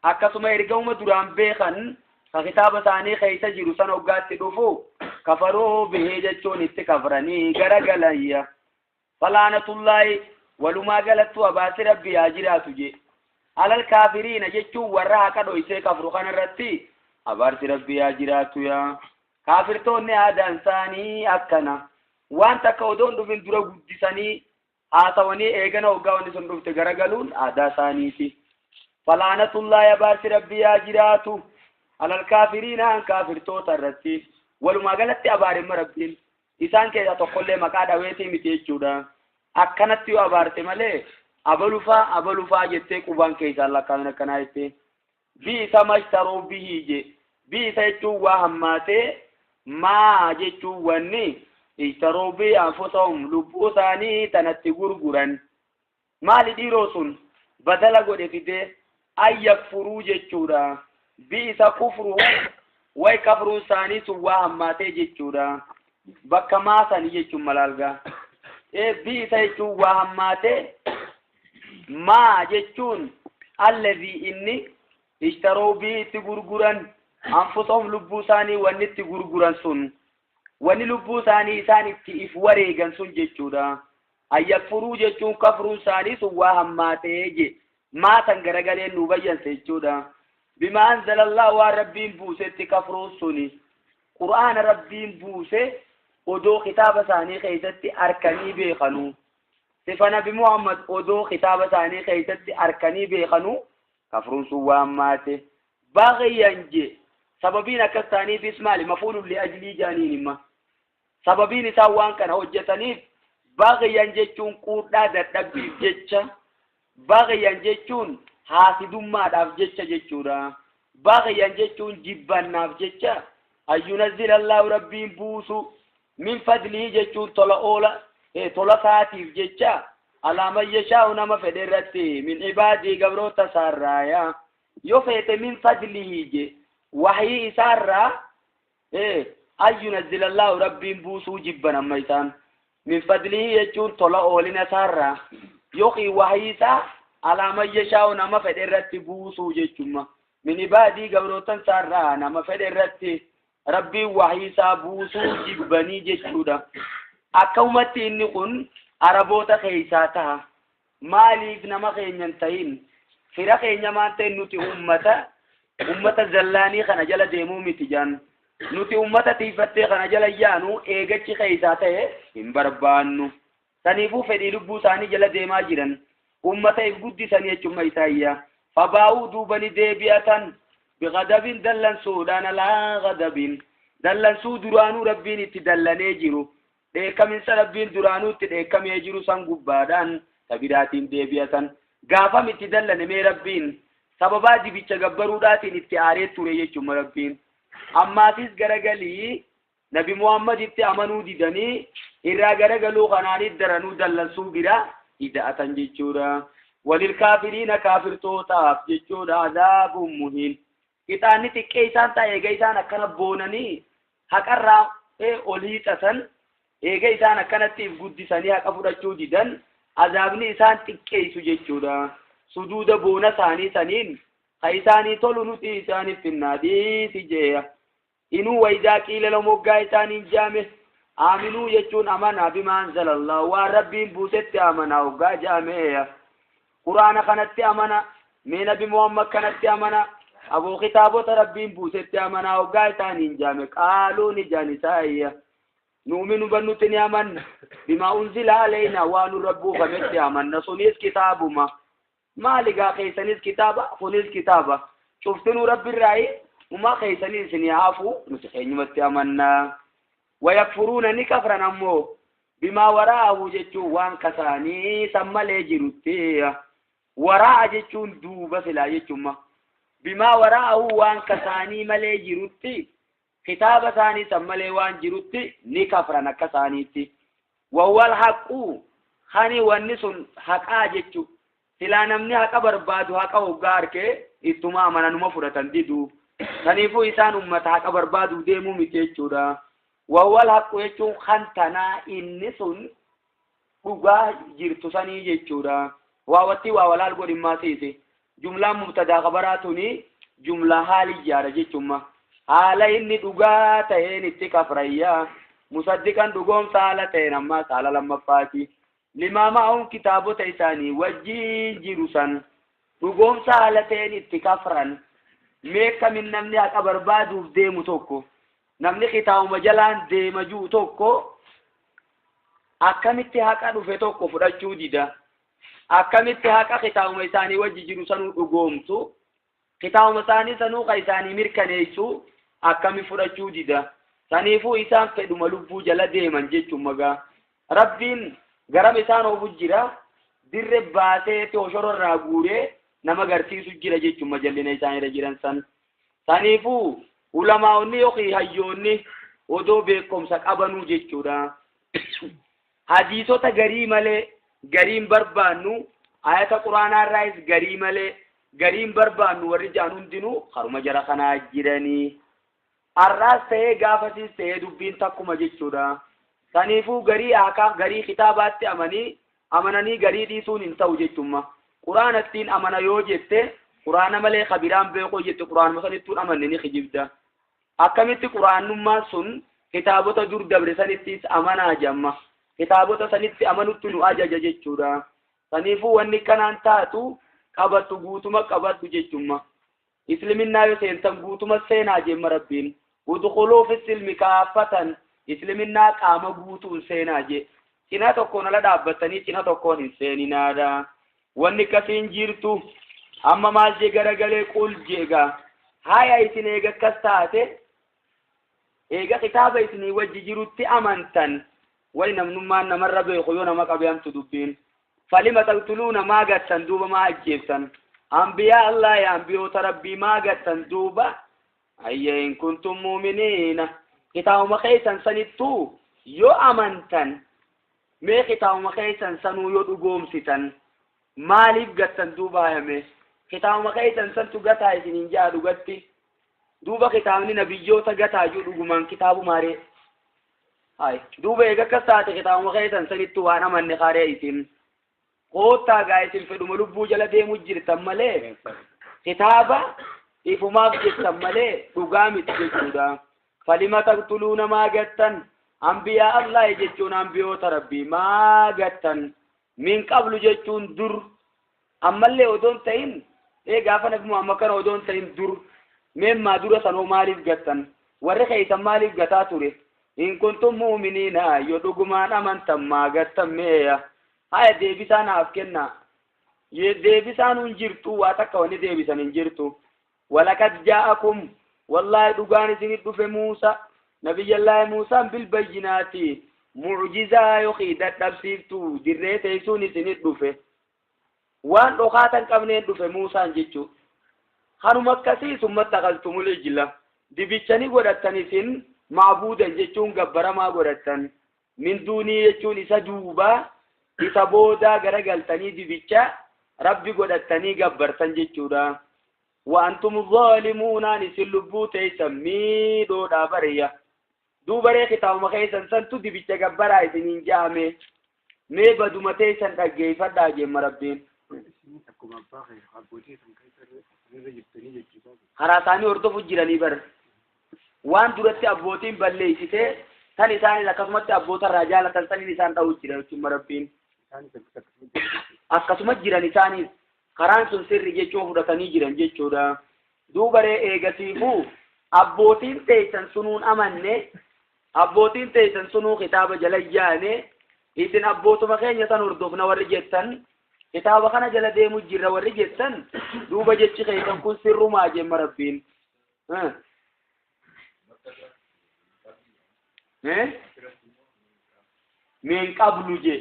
akkasuma ergamuma duraan beekan ka kitaaba isaanii keessa jiru san hoggaatti dhufu kafaruu bihee jechuun itti kafranii garagalayya. Falaanatullaahi walumaa galattu abaasi rabbi haa jiraatu je. Alal kaafiriina jechuun warra haqa dhoysee kafru kanarratti abaarsi rabbi haa jiraatu yaa. Kaafirtoonni aadaan isaanii akkana. Waan takka odoon dhufin dura guddisanii haasawanii eegana hoggaa wanni sun dhufte garagaluun aadaa isaaniiti. Falaanatullaahi abaarsi rabbi haa jiraatu. Alal kaafiriina an kaafirtoota irratti. Walumaa galatti abaarimma rabbiin. Isaan keessaa tokkollee maqaa dhaweetii miti jechuudha. Akkanatti yoo abaarte malee abalufaa abalufaa jettee qubaan keessaan lakkaa'in akkanaa jettee. Bi'isa mashtaruu bihii je. Bi'isa jechuun waa hammaatee maa jechuun wanni ishtaruu bihi anfusahum lubbuu isaanii tanatti gurguran. Maali dhiiroo sun badala godhe fidee ayyakfuruu jechuudha. Bi'isa kufruu way kafruun isaanii sun waa hammaatee jechuudha. Bakka maasanii jechuun malaalgaa. Bi'isa jechuun waa hammaatee maa jechuun alladhii inni ishtaruu bihi itti gurguran anfusahum lubbuu isaanii wanni itti gurguran sun wanni lubbuu isaanii isaan itti if wareegan sun jechuudha. Ayyakfuruu jechuun kafruun isaanii sun waa hammaatee je maa san garagaleen nu bayyanse jechuudha. Bimaa anzalallahu waan rabbiin buusetti kafruun suni qur'aana rabbiin buuse odoo kitaaba isaanii keessatti arkanii beekanuu sifa nabi Muhammad odoo kitaaba isaanii keessatti arkanii beekanuu kafruun sun waa hammaate. Baghyan je sababiin akkas ta'aniifis maali mafuulun li'ajlii jaaniin himma. Sababiin isaan waan kana hojjetaniif baghyan jechuun quudhaa dadhabbiif jecha baghyan jechuun haasidummaadhaaf jecha jechuudha. Baghyan jechuun jibbannaaf jecha ayyunazzila Allahu rabbiin buusu min fadlii jechuun tola oola tola isaatiif jecha alaa man yashaa'u nama fedhe irratti min ibaadii gabroota isaarraaya. Yoo feete min fadlihi je wahyii isaarraa ayyunazzila Allahu rabbiin buusuu jibban amma isaan min fadlihi jechuun tola oolina isaarraa yookiin wahyii isaa alaa man yashaa'u nama fedhe irratti buusuu jechumma min ibaadii gabrootan isaarraa nama fedhe irratti rabbiin wahyii isaa buusuu jibbanii jechuudha. Akkamumatti inni kun araboota keessaa taha. Maaliif nama keenya hin ta'in fira keenya maan ta'in nuti ummata zallaanii kana jala deemuu miti jaan. Nuti ummata tiifattee kana jala yaanu eegachi keessaa ta'e hin barbaannu. Saniifuu fedhii lubbuu isaanii jala deemaa jiran ummata if guddisanii jechuun isaayyaa. Fabaa'uu duubani deebi'atan bighadabin dallansuudhaan alaa ghadabin dallansuu duraanuu rabbiin itti dallanee jiru dheekkaminsa rabbiin duraanuu itti dheekkamee jiru san gubbaadhaan tabiraatiin deebi'atan gaafam itti dallane mee rabbiin sababaa dibicha gabbaruudhaatiin itti aaree ture jechuun rabbiin ammaasis garagalii nabi Muhammaditti amanuu didanii irraa garagaluu kanaaniif daranuu dallansuu bira ida'atan jechuudha. Walil kaafiriina kaafirtootaaf jechuudha azaabun muhiin. Qixaanni xiqqee isaan ta'e eega isaan akkana boonanii haqarraa ol hiixatan eega isaan akkanatti if guddisanii haqa fudhachuu didan azaabni isaan xiqqeessu jechuudha. Suduuda boona isaanii saniin ka isaanii tolu nuti isaaniif finnaa dhiisi jeeya. Inuu waydaa qiila lahum hoggaa isaaniin jaame aaminuu jechuun amanaa bimaa anzalallahu waan rabbiin buusetti amanaa hoggaa jaameeya. Quraana kanatti amana mee nabi Muhammad kanatti amana aboo kitaabota rabbiin buusetti amanaa hoggaa isaaniin jaame qaaluu ni jaan isaayya. Nu'minu bannutti ni amanna bimaa unzila alaynaa waan nurra buufametti amanna sunis kitaabuma. Maali gaa keessanis kitaaba kunis kitaaba cuftinuu rabbirraayi umaa keessanii isinii hafu nuti keenyumatti amannaa. Wayakfuruuna ni kafran ammoo bimaa waraa'ahu jechuun waan kasaanii san malee jirutti waraa'a jechuun duuba silaa jechuun bimaa waraa'ahu waan kasaanii malee jirutti Kitaaba isaanii san malee waan jirutti ni kafran akka isaaniitti. Wawwal haqqu hani wanni sun haqaa jechu. Silaa namni haqa barbaadu haqa hoggaa arkee ittuma amananuma fudhatan didu. Saniifuu isaan ummata haqa barbaadu deemuu miti jechuudha. Wawwal haqqu jechuun kan tanaa inni sun dhugaa jirtu sanii jechuudha. Waawatti waa walaal godhimmaa siise. Jumlaan mubtadaa kabaraa tuni jumlaa haaliyyaadha jechuudha. Haala inni dhugaa ta'een itti kafrayyaa. Musaddiqan dhugoomsa haala ta'een ammaas haala lammaffaati. Limaa ma'ahum kitaabota isaanii wajjin jiru san dhugoomsa haala ta'een itti kafran. Mee kamin namni haqa barbaaduuf deemu tokko, namni kitaabuma jalaan deema jiru tokko akkamitti haqa dhufe tokko fudhachuu dida? Akkamitti haqa kitaabuma isaanii wajji jiru sanuu dhugoomsu, kitaabuma isaanii sanuu ka isaanii mirkaneessu akkami fudhachuu dida? Saniifuu isaan fedhuma lubbuu jala deeman jechuun magaa. Rabbiin garam isaan oofu jira, dirre baaseeti hoshororraa guuree nama garsiisu jira jechuun majallina isaanirra jiran san. Saniifuu ulamaa'onni yookiin hayyoonni odoo beekumsa qabanuu jechuudha. Hadiisota garii malee gariin barbaannu, ayata quraanaa irraayis garii malee gariin barbaannu warri ja'an hundinuu karuma jara kanaa jiranii. Har'aas ta'ee gaafasiis ta'ee dubbiin takkuma jechuudha. Saniifuu garii haqaa garii kitaabaatti amananii garii dhiisuun hin ta'u jechuudha. Quraanattiin amana yoo jette quraana malee kabiraan beekoo jette quraanuma sanittuun amanne ni kijibda. Akkamitti quraanummaan sun kitaabota dur dabre sanittis amanaa jamma. Kitaabota sanitti amanutti nu ajaja jechuudha. Saniifuu wanni kanaan taatu qabattu guutuma qabadhu jechuudha. Isliminnaa yoo seentan guutuma seenaa jemma Rabbiin. Udkhuluu fi silmi kaaffatan isliminnaa qaama guutuun seenaa je. Cina tokkoon ala dhaabbatanii cina tokkoon hin seeninaadha. Wanni akkasiin jirtu amma maal jee garagalee qul jeegaa. Haya isin eega akkas taate eega kitaaba isinii wajji jirutti amantan way namnummaan namarra beeku yoo nama qabe hamtu dubbiin. Falima taqtuluuna maa gattan duuba maa ajjeeftan? Ambiyaa Allahi ambiyoota Rabbii maa gattan duuba? Ayya in kuntum mu'miniina. Kitaabuma keessan sanittuu yoo amantan mee kitaabuma keessan sanuu yoo dhugoomsitan maaliif gattan duuba hayame? Kitaabuma keessan santu gataa isiniin ja'a dhugatti. Duuba kitaabni nabiyyoota gataa jiru dhugumaan kitaabumaaree. Hay duuba eega akkas taate kitaabuma keessan sanittuu waan amanne kaaree isin. Koottaa gaa isin fedhuma lubbuu jala deemu jirtan malee kitaaba ifumaaf jettan malee dhugaa miti jechuudha. Falima taqtuluuna maa gattan ambiyaa Allahi jechuun ambiyoota Rabbii maa gattan min qablu jechuun dur ammallee odoon ta'in gaafa Nabi Muhammad kana odoon ta'in dur meemmaa dura sanoo maaliif gattan warri keessan maaliif gataa ture in kuntum mu'miniina yoo dhugumaan amantan maa gattan meeya. Haya deebisaa naaf kenna. Deebisaan hin jirtu waa takka wanni deebisan hin jirtu. Walaqad jaa'akum wallaahi dhugaan isinit dhufe Muusa nabiyyallaahi Muusaan bilbayyinaati mucjizaa yookiin dadhabsiiftuu dirree teessuun isinit dhufe. Waan dhokaatan qabneen dhufe Muusaan jechuu. Kanuma akkasii summa takaltumul ijla dibichanii godhattan isin maabuudan jechuun gabbaramaa godhattan. Min duunii jechuun isa duubaa isa boodaa garagaltanii dibicha rabbi godhattanii gabbartan jechuudha. Wa antum zaalimuunaan isin lubbuu teessan miidhoodhaa bariya. Duubaree kitaabuma keessan santu dibicha gabbaraa isiniin jaame. Mee baduma teessan dhaggeeffadhaa jemma Rabbiin. Karaa isaanii hordofu jiranii bar. Waan duratti abbootiin balleessitee tan isaanis akkasumatti abboota irraa jaalatan saniin isaan dha'u jira jechuun Rabbiin. Akkasuma jiran isaanis karaan sun sirri jechuun fudhatanii jiran jechuudha. Duubaree eegasiifuu abbootiin teessan sunuun amanne abbootiin teessan sunuu kitaaba jala yaane isin abbootuma keenya san hordofna warri jettan kitaaba kana jala deemu jirra warri jettan duuba jechi keessan kun sirrumaa jemma Rabbiin. Min qablu je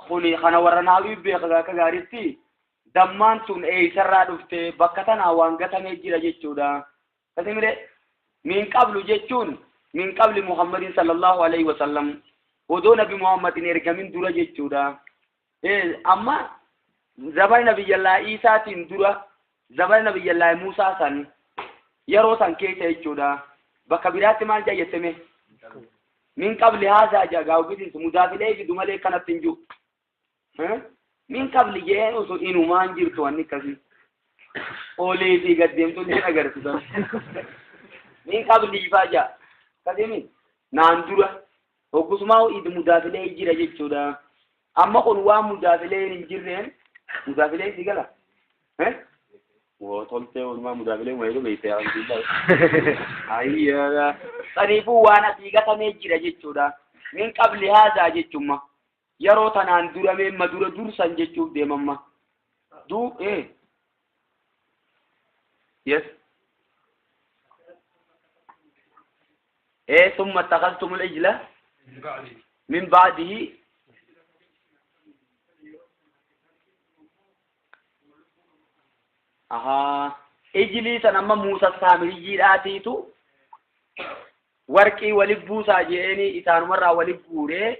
kuni kana warra naawii beeka akka gaariitti dammaan tun eeysarraa dhufte bakka tanaa waan gatamee jira jechuudha. Kasimire Min qablu jechuun min qabli Muhammadin sallallahu alaihi wasallam odoo Nabi Muhammad hin ergamin dura jechuudha. Amma zabana Nabiyyallaa Iisaatiin dura zabana Nabiyyallaa Muusaa san yeroo san keessa jechuudha. Bakka biraatti maal jaa jetteme? Min qabli haazaa jaa gaawwitiin mudaafilee fidu malee kanatti hin jiru. Min qabli jee osoo inumaan jirtu wanni akkasii. Olee fi gaddeemtu illee agarsiisa. Min qabli ifaa jaa. Akkasii naan dura hoggusumaa mudaafilee jira jechuudha. Amma kun waan mudaafilee hin jirreen mudaafilee si gala. Woo toltee oolmaa mudaafilee wayii beekte alhamdulillah. Ayyaadha. Saniifuu waan asii gatamee jira jechuudha. Min qabli haazaa jechuudha. Yeroo tanaan duramee madura dursan jechuuf deemamma. Du Yes. ثم اتخذتم العجلة من بعده أها إجلي سنما موسى السامري راتيتو warqii walif buusaa jeeni isaanumarraa walif guuree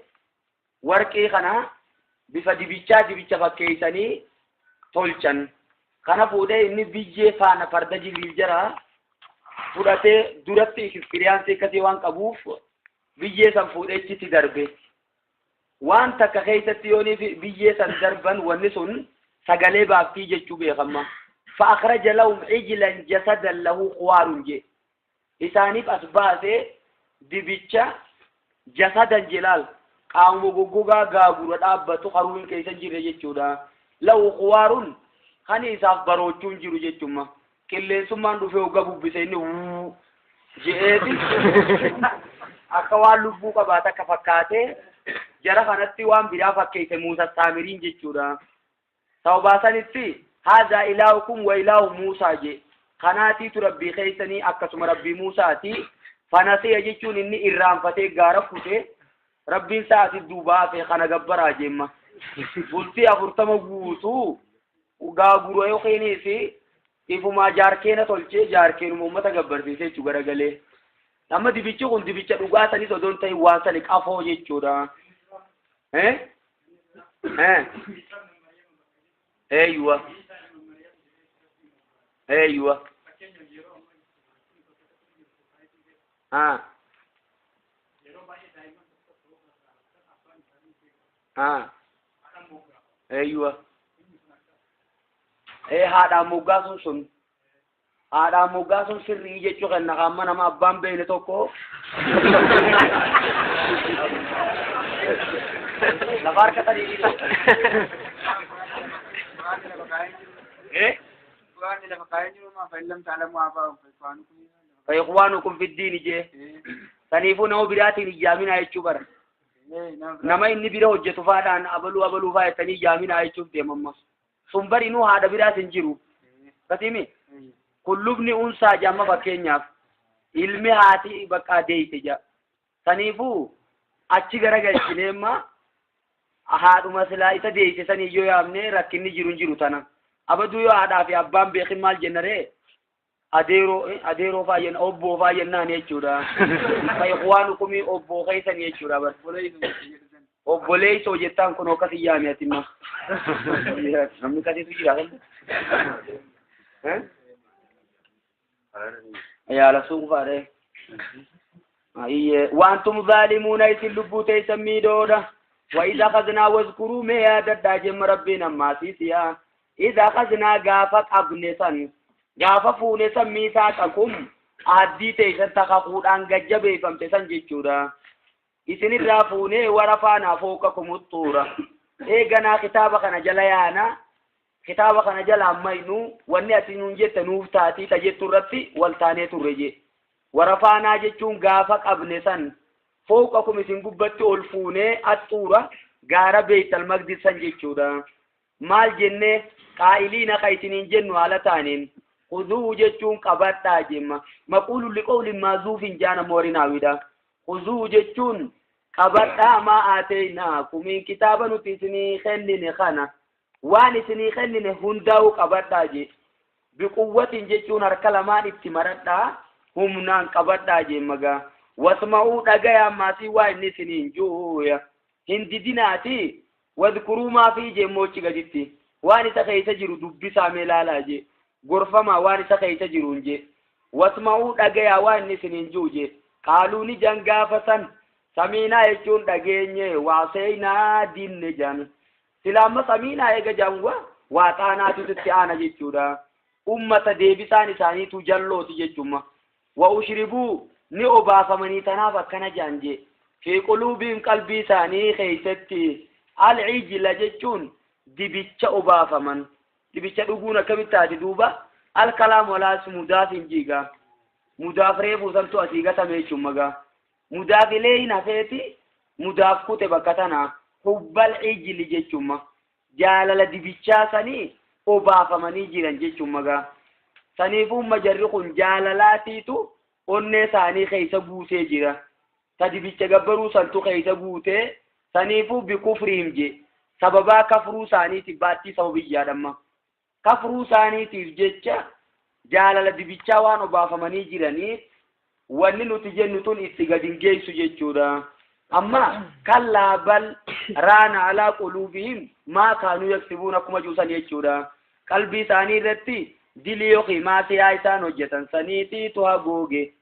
warqii kana bifa dibichaa dibicha fakkeessanii tolchan. Kana fuudhee inni biyyee faana farda Jibriil jara fudhatee duratti ekspiriyaansii akkasii waan qabuuf biyyee san fuudhee achitti darbe. Waan takka keessatti yoonii biyyee san darban wanni sun sagalee baaftii jechuu beekama. Fa akhraja lahum ijlan jasadan lahu khuwaarun je. Isaaniif as baasee dibicha jasadan jelaal qaama goggogaa gaagura dhaabbatu qaruun keessa jirre jechuudha. Lahu khuwaarun kan isaaf baroochuun jiru jechuudha. Qilleensummaan dhufee hogga bubbise inni wuu je'eeti akka waan lubbuu qabaate akka fakkaatee jara kanatti waan biraa fakkeesse Muusaa Saamiriin jechuudha. Sababaa sanitti haadha ilaahukum wa ilaahu Muusaa je. Kanaatiitu rabbii keessanii akkasuma rabbii Muusaati. Fanasiya jechuun inni irraanfatee gaara kutee rabbiin sa'aati duubaa hafe kana gabbaraa jeemma. Bultii 40 guutuu gaagura yookiinis ifumaa jaarkeena tolchee jaarkeenuma uummata gabbarsiisee jechuu garagalee. Amma dibichi kun dibicha dhugaa sanis odoo hin ta'in waan sani qafoo jechuudha. Eeyyuwa. Eeyyuwa. Eeyyuwa. Haadhaan moggaasuun sun haadhaan moggaasuun sirrii jechuu kenna qaama nama abbaan beekne tokko lafa harka sadii Fa'ikhwaanukum fiddiini jee saniifuu nama biraatiin iyyaaminaa jechuu bara. Nama inni bira hojjetu faadhaan abaluu abaluu faa jettanii iyyaaminaa jechuuf deemamma. Sun barinuu haadha biraas hin jiru. Kasiimi kullubni unsaa jamma fakkeenyaaf ilmi haati bakka deeyte ja. Saniifuu achi garagalchineemma haadhuma silaa isa deeyte sanii yoo yaamne rakkinni jiru hin jiru tana. Abaduu yoo haadhaa fi abbaan beekin maal jenna ree? Adeeroo adeeroo faa jenna obboo faa jennaan jechuudha. Fa'ikhwaanukum obboo keessanii jechuudha bar. Obboleessoo jettaan kun akkas hin yaame ati immoo. Namni akkasiitu jira kan. Yaala suufaadhe. Waantum zaalimuuna isin lubbuu teessan miidhoodha. Wa idha akhadnaa wazkuruu mee yaadadhaa jemma rabbiin ammaasiis yaa. Idha akhadnaa gaafa qabne san gaafa fuune san miisaaqakum aaddii teessan takakuudhaan gajjabeeffamte san jechuudha. Isinirraa fuunee wara faanaa fooqakum xuura. Eeganaa kitaaba kana jala yaana kitaaba kana jala ammaynu wanni ati nuun jette nuuf taatii ta jettu irratti wal taanee turre jee. Wara faanaa jechuun gaafa qabne san fooqakum isin gubbatti ol fuunee axxuura gaara Beeytal Maqdis san jechuudha. Maal jennee qaa'iliina ka isiniin jennu haala taaniin khuduu jechuun qabadhaa jemma. Maquulu liqawlin maazuufin jaana moorinaawidha. Khuduu jechuun qabadhaa maa aateynaa kumiin kitaaba nuti isinii kennine kana waan isinii kennine hundaa'u qabadhaa jee. Biquwwatin jechuun harka lamaan itti maradhaa. Humnaan qabadhaa jeemmagaa. Wasma'uu dhagayaa maatii waa inni isiniin juuya. Hin didinaati wadkuruu maafii jeemmoochi gaditti. Waan isa keessa jiru dubbisaa mee laalaa jee. Gorfamaa waan isa keessa jiruun jee. Wasma'uu dhagayaa waa inni isiniin juu jee. Qaaluu ni jan gaafa san. Samiinaa jechuun dhageenye waaseenaa dinne jan. Silaamma samiinaa eega janwa waa xaanaatu itti aana jechuudha. Ummata deebisaan isaaniitu jallooti jechuudha. Wa ushribuu ni obaafamanii tanaaf akkana jaan jee. Fi quluubiin qalbii isaanii keessatti alcijla jechuun dibicha obaafaman. Dibicha dhuguun akkamitti taati duuba? Alkalaam walaas mudaaf hin jiigaa. Mudaaf reefuu santu asii gatame jechuun magaa. Mudaaf ilee hin hafeeti mudaaf kute bakka tana hubbal ijli jechuun jaalala dibichaa sanii obaafamanii jiran jechuun magaa. Saniifuu majarri kun jaalalaatiitu onnee isaanii keessa guutee jira. Ta dibicha gabbaruu santu keessa guutee saniifuu bikufriim je sababaa kafruu isaaniitiif baattii sababiyyaadhamma. Kafruu isaaniitiif jecha jaalala dibichaa waan obaafamanii jiraniif wanni nuti jennu tun itti gad hin geessu jechuudha. Amma kallaa bal raana alaa quluubihim maa kaanuu yaksibuun akkuma juusan jechuudha. Qalbii isaanii irratti dilii yookiin maasiyaa isaan hojjetan saniitiitu hagooge.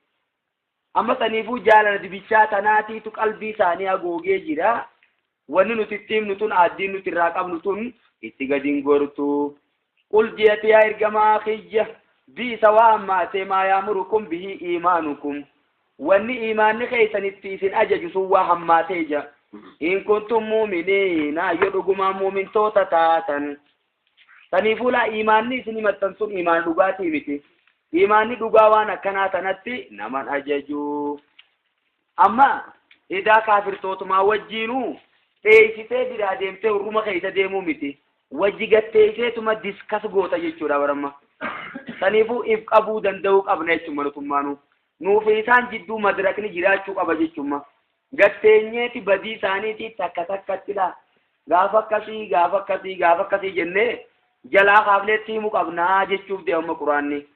Amma saniifuu jaalala dibichaa tanaatiitu qalbii isaanii hagoogee jira. Wanni nuti itti himnu tun addiin nuti irraa qabnu tun itti gad hin gortu. Qul jiyati yaa ergamaa kiyya biisa waa ammaatee maa yaamurukum bihi iimaanukum. Wanni iimaanni keessanitti isin ajaju sun waa hammaatee jira. In kuntum muuminiina yoo dhugumaan muumintoota taatan. Saniifuu laa iimaanni isin himattan sun iimaan dhugaatii miti. Iimaanni dhugaa waan akkanaa tanatti naman ajaju. Amma idaa kaafirtootumaa wajjiinuu dheessitee biraa deemtee hurruma keessa deemuu miti. Wajji gatteesseetuma diskas goota jechuudha baramma. Saniifuu if qabuu danda'uu qabna jechuudha nutummaanuu. Nuufi isaan jidduu madirakni jiraachuu qaba jechuudha. Gatteenyeeti badii isaaniitii takka takkatti laa. Gaafa akkasii gaafa akkasii gaafa akkasii jennee jalaa kaafneetti himuu qabnaa jechuuf deemama quraanni.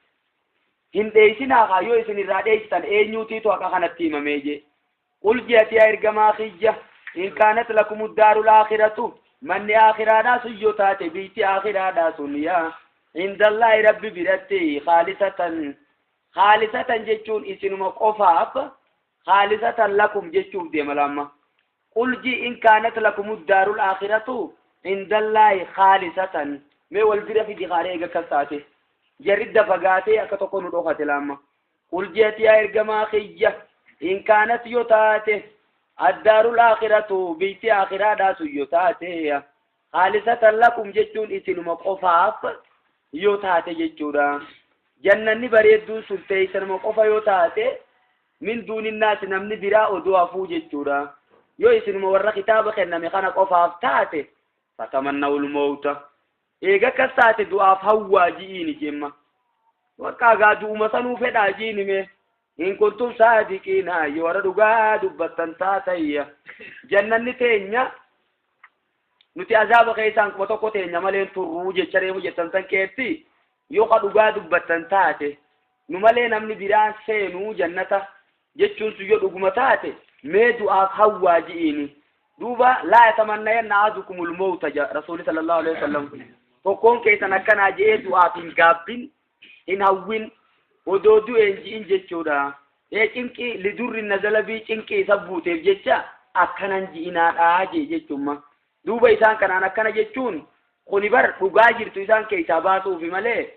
Hin dheessinaa kaayyoo isin irraa dheessitan eenyuutiitu haqa kanatti himamee jee. Qul je'ati yaa ergamaa kiyya in kaanat lakumu daarul aakhiratu manni aakhiraadhaa sun yoo taate biitti aakhiraadhaa sun yaa indallaahi rabbi biratti khaalisatan khaalisatan jechuun isinuma qofaaf khaalisatan lakum jechuuf deema lamma. Qul ji in kaanat lakumu daarul aakhiratu indallaahi khaalisatan mee wal bira fidi kaaree eega akkas taate jarri dafagaatee akka tokko nu dhokate lamma. Qul je'ati yaa ergamaa kiyya in kaanat yoo taate addaarul aakhiratu biitti aakhiraadhaa sun yoo taate khaalisatan lakum jechuun isinuma qofaaf yoo taate jechuudha. Jannanni bareedduun sun teessanuma qofa yoo taate min duuninnaasi namni biraa odoo hafuu jechuudha. Yoo isinuma warra kitaaba kenname kana qofaaf taate fatamannawul mawta. Eega akkas taate du'aaf hawwaa ji'iini jemma. Bakka gaa du'uma sanuu fedhaa ji'ini mee. In kuntum saadiqiina yoo warra dhugaa dubbattan taatayya. Jannanni teenya nuti azaaba keessaan kuma tokko teenya malee turruu jecha reefu jettan san keessi yoo ka dhugaa dubbattan taate nu malee namni biraan seenuu jannata jechuun sun yoo dhuguma taate mee du'aaf hawwaa ji'iini. Duuba laa yatamannayanna ahadukumul mawta ja rasuuli sallallahu alaihi wasallam. Tokkoon keessan akkanaa je'ee du'aaf hin gaabbin hin hawwin odoo du'een ji'in jechuudha. Ee cinqii lidurri nazala bii cinqii isa buuteef jecha akkanan ji'inaadhaa jee jechuudha. Duuba isaan kanaan akkana jechuun kuni bar dhugaa jirtu isaan keessaa baasuufi malee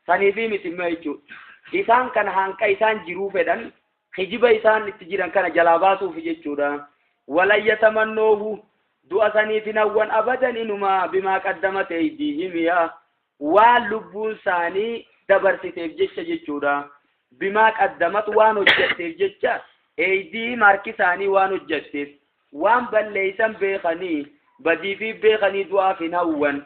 saniifi miti immoo jechuudha. Isaan kana hanqa isaan jiruu fedhan kijiba isaan itti jiran kana jalaa baasuufi jechuudha. Walan yatamannoohu du'a saniif hin hawwan abadan inumaa bimaa qaddamat aydiihim yaa waan lubbuun isaanii dabarsiteef jecha jechuudha. Bimaa qaddamat waan hojjetteef jecha aydiihim harki isaanii waan hojjetteef waan balleeysan beekanii badii fi beekanii du'aaf hin hawwan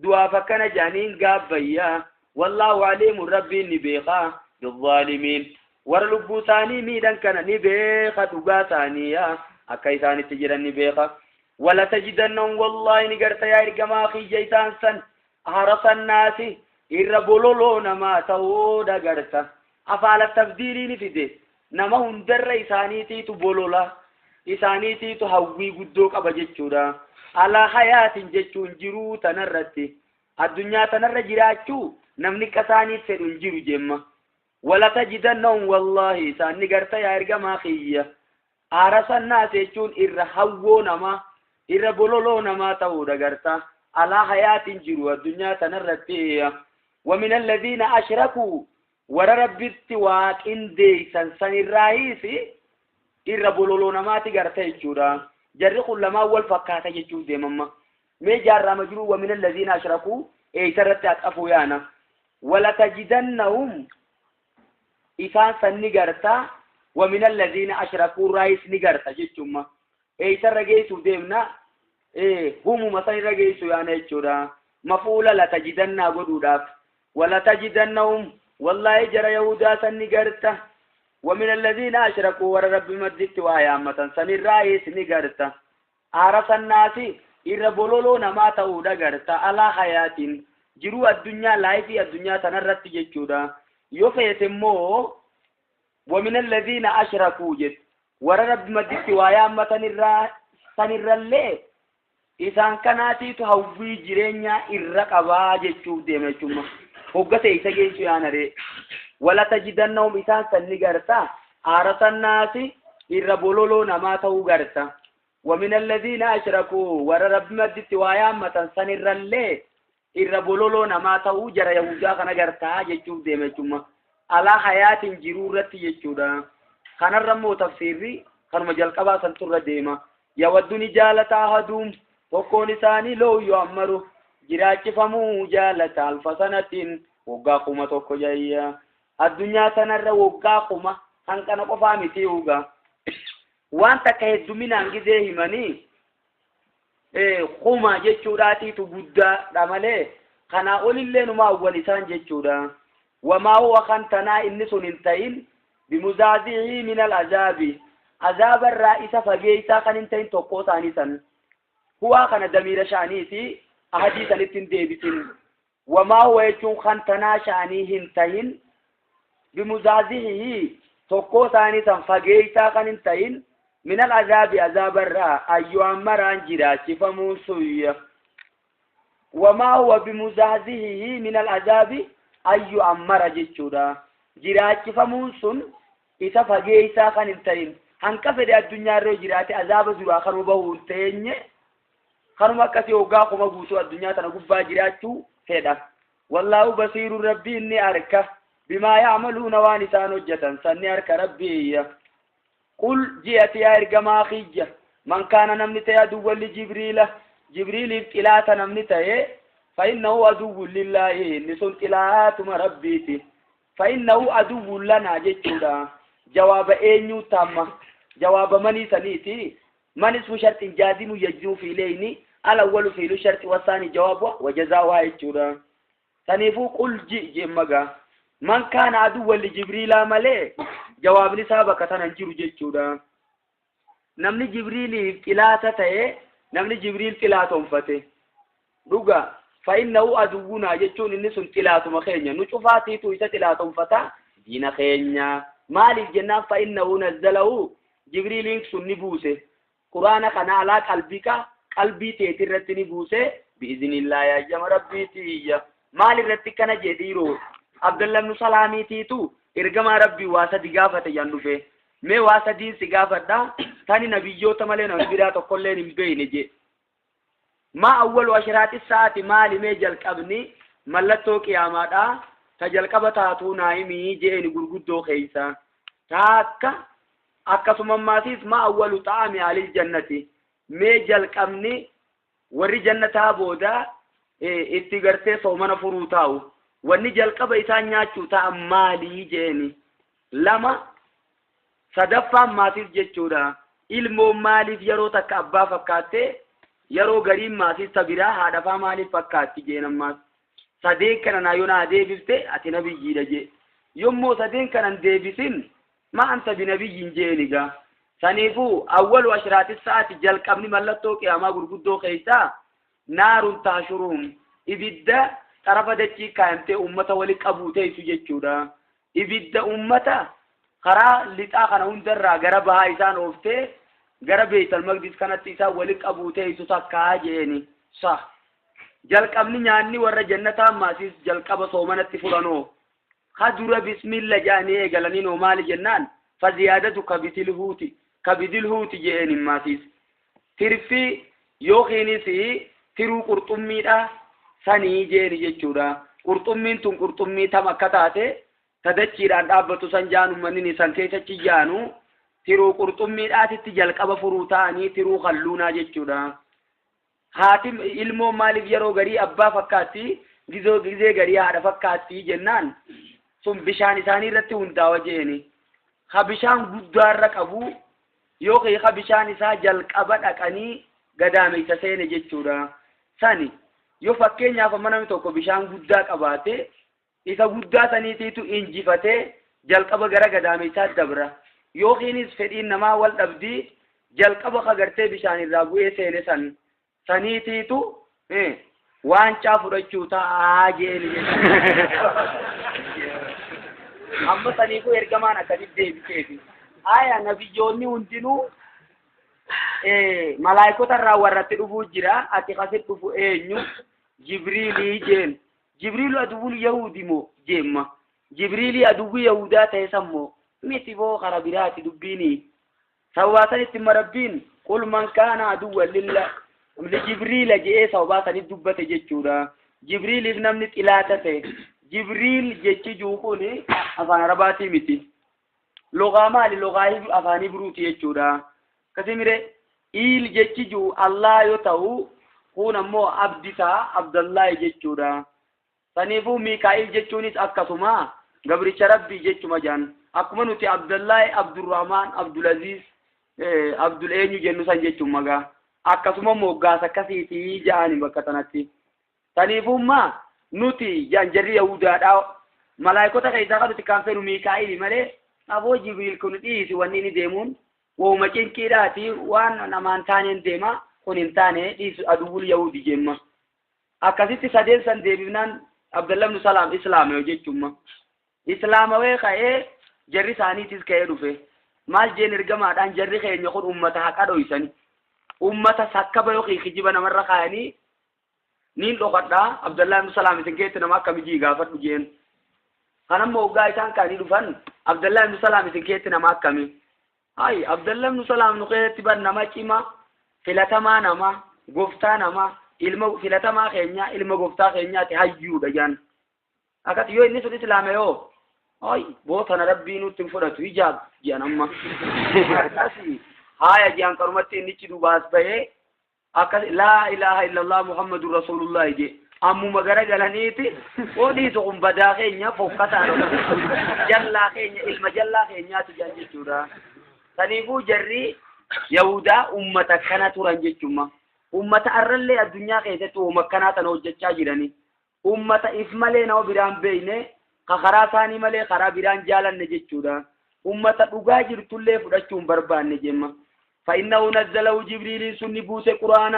du'aaf akkana jedhanii hin gaabbayyaa wallaahu aliimun rabbiin ni beekaa bizzaalimiin warra lubbuu isaanii miidhan kana ni beeka dhugaa isaanii yaa akka isaanitti jiran ni beeka. Wala tajidannahum wallaahi ni garta yaa ergamaa kiyya isaan san ahrasan naasi irra bololoo namaa ta'uu dagarta. Afaala tafdiilii ni fide. Nama hundarra isaaniitiitu bolola, isaaniitiitu hawwii guddoo qaba jechuudha. Alaa hayaatin jechuun jiruu tanarratti, addunyaa tanarra jiraachuu namni akka isaaniif fedhu hin jiru jemma. Walatajidannahum wallaahi isaan ni garta yaa ergamaa kiyya. Aarasan naas jechuun irra hawwoo namaa, irra bololoo namaa ta'uudha garta. Alaa hayaatin jiru addunyaa tanarratti. ومن الذين أشركوا warra Rabbitti waa qindeeysan sanirraayiis irra bololoo namaati garta jechuudha. Jarri kun lamaan wal fakkaata jechuuf deemamma. Mee jaarraama jiru ومن الذين أشركوا eeysarratti haxafuu yaana. ولتجدنهم isaan san ni garta, ومن الذين أشركوا raayis ni garta jechuudha. Eeysarra geessuuf deemna, humuma sanirra geessu yaana jechuudha. Mafuula لتجدن godhuudhaaf. ولتجدنهم wallaahi jara yahudaa san ni garta. ومن الذين أشركوا warra Rabbi madditti waa yaammatan sanirraayis ni garta. أحرص الناس irra bololoo namaa ta'uudha garta. على حياة jiruu addunyaa, life addunyaa tanarratti jechuudha. Yoo feete immoo ومن الذين أشركوا jedhu, warra Rabbi madditti waa yaammatan irraa sanirrallee isaan kanaatiitu hawwii jireenyaa irra qabaa jechuuf deema jechuudha. Hoggata isa geessu yaanaree. ولتجدنهم isaan san ni garta. أحرص الناس irra bololoo namaa ta'uu garta. ومن الذين أشركوا warra Rabbi madditti waa yaammatan sanirrallee irra bololoo namaa ta'uu jara yahudaa kana gartaa jechuuf deema jechuudha. على حياة jiruu irratti jechuudha. Kanarra immoo tafsiirri kanuma jalqabaa santurra deema. يود ni jaalata أحدهم tokkoon isaanii لو يعمر jiraachifamuu jaalata ألف سنة waggaa 1000 jayya. Addunyaa tanarra waggaa 1000 hanqana qofaa miti ugaa. Waan takka hedduminaan gizee himanii kuma jechuudhaatiitu guddaadha malee kanaa olillee numa awwal isaan jechuudha. وما هو kan tanaa inni sun hin ta'in بمزحزحه من العذاب azaaba irraa isa fageeysaa kan hin ta'in tokko isaanii san. Huwaa kana damiira sha'aniiti, ahadii sanitti hin deebisin. وما هو jechuun kan tanaa sha'anii hin ta'in بمزحزحه tokko isaanii san fageeysaa kan hin ta'in من العذاب azaaba irraa أن يعمر jiraachifamuun suyya. وما هو بمزحزحه من العذاب أن يعمر jechuudha. Jiraachifamuun sun isa fageeysaa kan hin ta'in, hanqa fedhe addunyaa irra jiraate azaaba duraa kanuma bahuu hin teenye, kanuma akkasii waggaa 1000 guutuu addunyaa tana gubbaa jiraachuu fedha. والله بصير rabbiin ni arka بما يعملون waan isaan hojjetan sanni harka Rabbiiyya. قل ji'ati yaa ergamaa kiyya, من كان namni ta'e عدوا لجبريل jibriiliif xilaata namni ta'e فإنه عدو لله inni sun xilaatuma Rabbiiti. فإنه عدو لنا jechuudha. Jawaaba eenyuu tamma? Jawaaba manii saniiti. من اسم شرط جازم يجزم فعلين الأول فعل الشرط والثاني جواب وجزاؤها jechuudha. Saniifuu قل ji jemmagaa. من كان عدوا لجبريل malee jawaabni isaa bakka tana hin jiru jechuudha. Namni Jibriiliif xilaata ta'e, namni Jibriil xilaatoonfate dhuga فإنه عدونا jechuun inni sun xilaatuma keenya, nu cufaatiitu isa xilaatoonfata, diina keenya. Maaliif jennaan فإنه نزله Jibriiliin sun ni buuse quraana kana على قلبك qalbii teeti irratti ni buuse بإذن الله yaajjama Rabbiitiyya. Maal irratti kana jedhiiroo? Abdallah ibnu Salaamiitiitu ergamaa Rabbii waa sadi gaafate yan dhufe. Mee waa sadiin si gaafadha, tani nabiyyoota malee namni biraa tokkolleen hin beeyne je. ما أول أشراط الساعة maali mee jalqabni mallattoo qiyaamaadha ta jalqaba taatuu naa himii jeeni gurguddoo keeysa taakka. Akkasuma maasiis ما أول طعام أهل الجنة mee jalqabni warri jannataa booda itti gartee soomana furuu taa'u wanni jalqaba isaan nyaachuu ta'an maalii jeeni. Lama sadaffaan maasiif jechuudha, ilmoon maaliif yeroo takka abbaa fakkaattee yeroo gariin maasiif ta biraa haadhafaa maaliif fakkaatti jeen. Ammaas sadeen kana naa yoo naa deebifte ati nabiyyiidha jee. Yommuu sadeen kanan deebisin ما أنت بنبي jeenigaa. Saniifuu أول أشراط الساعة jalqabni mallattoo qiyaamaa gurguddoo keeysaa نار تحشرهم ibidda xarafa dachii kaayamtee ummata wali qabuu teessu jechuudha. Ibidda ummata karaa lixaa kana hundarraa gara bahaa isaan ooftee gara Beeytal Maqdis kanatti isaan wali qabuu teessu takkaa jeeni. Sa jalqabni nyaanni warra jannataa ammaasiis jalqaba soomanatti furanoo ka dura bismilla jedhanii eegalanii noo maali jennaan faziyaadatu kabitil huuti kabidil huuti je'een immaasiis tirfii yookiinis tiruu qurxummiidha sanii jeeni jechuudha. Qurxummiin tun qurxummii tam akka taate tadachiidhaan dhaabbatu san jaanu manni san keessachi jaanu tiruu qurxummiidhaatitti jalqaba furuu ta'anii tiruu kalluunaa jechuudha. Haati ilmoo maaliif yeroo garii abbaa fakkaatti gizee garii haadha fakkaatti jennaan sun bishaan isaanii irratti hundaawa jeeni. Ha bishaan guddaarra qabu yookiin ha bishaan isaa jalqaba dhaqanii gadaameessa seene jechuudha. Sani yoo fakkeenyaaf amma namni tokko bishaan guddaa qabaate isa guddaa saniitiitu injifatee jalqaba gara gadaameessaa dabra. Yookiinis fedhiin namaa wal dhabdii jalqaba kagartee bishaan irraa bu'ee seene san saniitiitu waancaa fudhachuu ta'aa jeeni jechuudha. Amma saniifuu ergamaan akkasitti deebiseefi. Aya nabiyyoonni hundinuu malaayikota irraa warratti dhufuu jira. Ati kasit dhufu eenyu? Jibriilii jeen. Jibriilu aduwwul Yahuudi moo jeemma. Jibriilii aduwwi Yahudaa ta'e sammoo miti boo kara biraati dubbiini. Sababaa sanitti marabbiin qul man kaana aduwwan lilla Jibriila je'ee sababaa sanitti dubbate jechuudha. Jibriiliif namni xilaata ta'e. Jibriil jechi jiru kun afaan Arabaatii miti. Logaa maali? Logaa afaan Ibruuti jechuudha. Kasimire iil jechi jiru Allah yoo ta'u kun ammoo abdisaa Abdallahi jechuudha. Saniifuu Miikaa'il jechuunis akkasuma gabricha Rabbii jechuma jaan. Akkuma nuti Abdallahi, Abdurrahmaan, Abdulaziz, Abdul eenyu jennu san jechuun magaa. Akkasuma moggaasa akkasiitii ja'ani bakka sanatti. Saniifummaa nuti jaan jarri Yahudaadhaa malaayikota keessaa kan nuti kan fedhu Miikaa'ili malee aboo Jibriil kun dhiisi wanni inni deemuun wooma cinqiidhaati waan namaan taaneen deema kun hin taane dhiisu aduwwul Yahudi jemma. Akkasitti sadeen san deebifnaan Abdallah ibn Salaam islaamee jechuudha. Islaamawee ka'ee jarri isaaniitis ka'ee dhufe. Maal jeen ergamaadhaan jarri keenya kun ummata haqa dhoysani. Ummata sakkaba yookiin kijiba namarra kaayanii niin dhokadhaa Abdallah ibn Salaam isin keessatti nama akkamii gaafadhu jeen. Kanammoo hoggaa isaan kaanii dhufan Abdallah ibn Salaam isin keessatti nama akkamii? Hai Abdallah ibn Salaam nu keessatti bar nama cimaa filatamaa nama gooftaa nama ilma filatamaa keenya ilma gooftaa keenyaati hayyuudha jaan. Akkas yoo inni sun islaame yoo ay bootana rabbii nutti hin fudhatu hijaab jedhan amma. Akkasi haaya jedhan karumatti innichi duubaas bahee akkas laa ilaaha illallah muhammadur rasulullah je ammuma gara galaniiti odhiisu kun badaa keenya fokkataadha jallaa keenya ilma jallaa keenyaati jedhan jechuudha. Saniifuu jarri Yahudaa ummata kana turan jechuudha. Ummata arrallee addunyaa keessatti uuma akkanaa tana hojjechaa jirani. Ummata if malee nama biraan beekne ka karaa isaanii malee karaa biraan jaalanne jechuudha. Ummata dhugaa jirtullee fudhachuu hin barbaanne jemma. فإنه نزله جبريل سني بوس قرآن